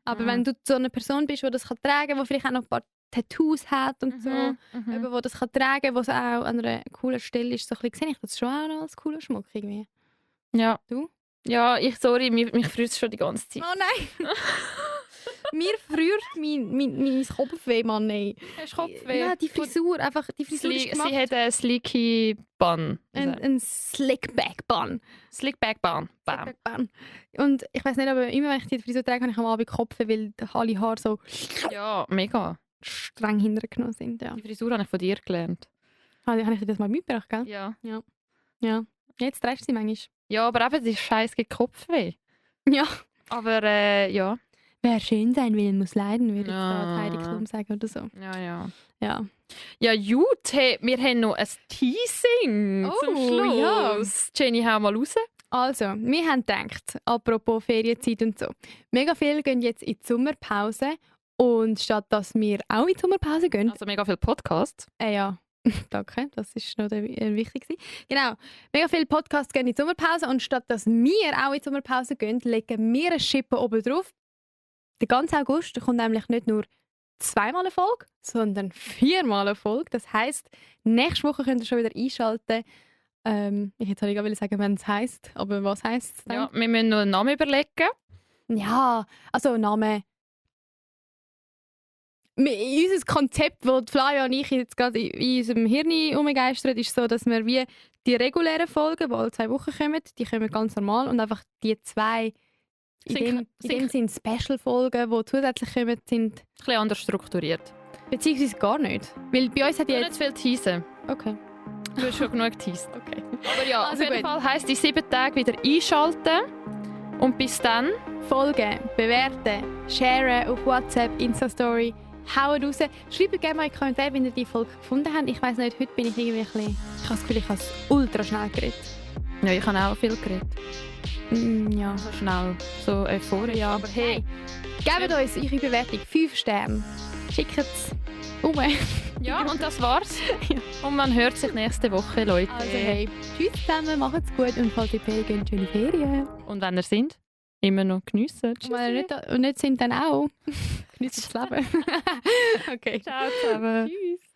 B: Aber wenn du so eine Person bist, die das kann tragen kann, die vielleicht auch noch ein paar Tattoos hat und so, eben, die das kann tragen kann, was auch an einer coolen Stelle ist, so ein bisschen, sehe ich das schon auch noch als cooler Schmuck irgendwie.
C: Ja.
B: Du?
C: Ja, sorry, mich freut es schon die ganze Zeit.
B: Oh nein! Mir früher mein Kopfweh, Mann, nein.
C: Hast du Kopfweh?
B: Ja, die Frisur, einfach, die Frisur ist gemacht.
C: Sie hat einen sleeky Bun.
B: Ein Slickback-Bun.
C: Slickback Bun. Bam.
B: Slickback-Bun. Und ich weiß nicht, aber immer wenn ich die Frisur trage, habe ich am Abend Kopfweh, weil alle Haare so
C: Ja, mega.
B: streng hintergenommen sind. Ja.
C: Die Frisur habe ich von dir gelernt.
B: Habe ich dir das mal mitgebracht, gell?
C: Ja.
B: Ja. Jetzt drehst du sie manchmal.
C: Ja, aber eben, die Scheiß gibt Kopfweh.
B: Ja.
C: Aber ja.
B: Wer schön sein will, muss leiden, würde jetzt
C: Ja.
B: da Heidi Klum sagen oder so.
C: Ja.
B: Ja.
C: Ja, gut. Hey, wir haben noch ein Teasing zum
B: Oh,
C: Schluss.
B: ja.
C: Jenny, hau mal raus.
B: Also, wir haben gedacht, apropos Ferienzeit und so, mega viele gehen jetzt in die Sommerpause und statt dass wir auch in die Sommerpause gehen,
C: Also mega viele Podcasts.
B: ja, danke, das ist noch wichtig gewesen. Genau, mega viele Podcasts gehen in die Sommerpause und statt dass wir auch in die Sommerpause gehen, legen wir eine Schippe oben drauf. Der ganze August kommt nämlich nicht nur zweimal eine Folge, sondern 4-mal eine Folge. Das heisst, nächste Woche könnt ihr schon wieder einschalten. Ich hätte gerade sagen, wenn es heisst, aber was heisst es dann?
C: Ja, wir müssen noch einen Namen überlegen.
B: Ja, also Name. Unser Konzept, das Flavia und ich jetzt gerade in unserem Hirn umgeistert, ist so, dass wir wie die regulären Folgen, die alle 2 Wochen kommen, die kommen ganz normal und einfach die 2 in dem sind Special-Folgen, die zusätzlich kommen, sind
C: Ein bisschen anders strukturiert.
B: beziehungsweise gar nicht. Weil bei uns hat
C: Nicht
B: jetzt...
C: viel teasen.
B: Okay.
C: Du hast schon genug geteased.
B: Okay.
C: Aber ja,
B: Also
C: auf jeden
B: gut.
C: Fall heisst die 7 Tage wieder einschalten. Und bis dann.
B: Folgen, bewerten, sharen auf WhatsApp, Insta-Story, hauen raus. Schreibt gerne mal in die Kommentare, wenn ihr die Folge gefunden habt. Ich weiss nicht, heute bin ich irgendwie ein bisschen... Ich habe das Gefühl, ich habe es ultra schnell geredet.
C: Ja, ich habe auch viel geredet.
B: Ja.
C: So schnell, so euphorisch.
B: Ja.
C: Aber hey,
B: Gebt uns eure Bewertung 5 Sterne. Schickt es um.
C: ja, und das war's. Und man hört sich nächste Woche, Leute.
B: Also hey, tschüss zusammen, macht's gut und falls ihr Ferien gehen, schöne Ferien.
C: Und wenn ihr sind, immer noch geniessen.
B: Und wenn ihr nicht sind, dann auch. Genießt das Leben. Okay.
C: Ciao zusammen.
B: Tschüss.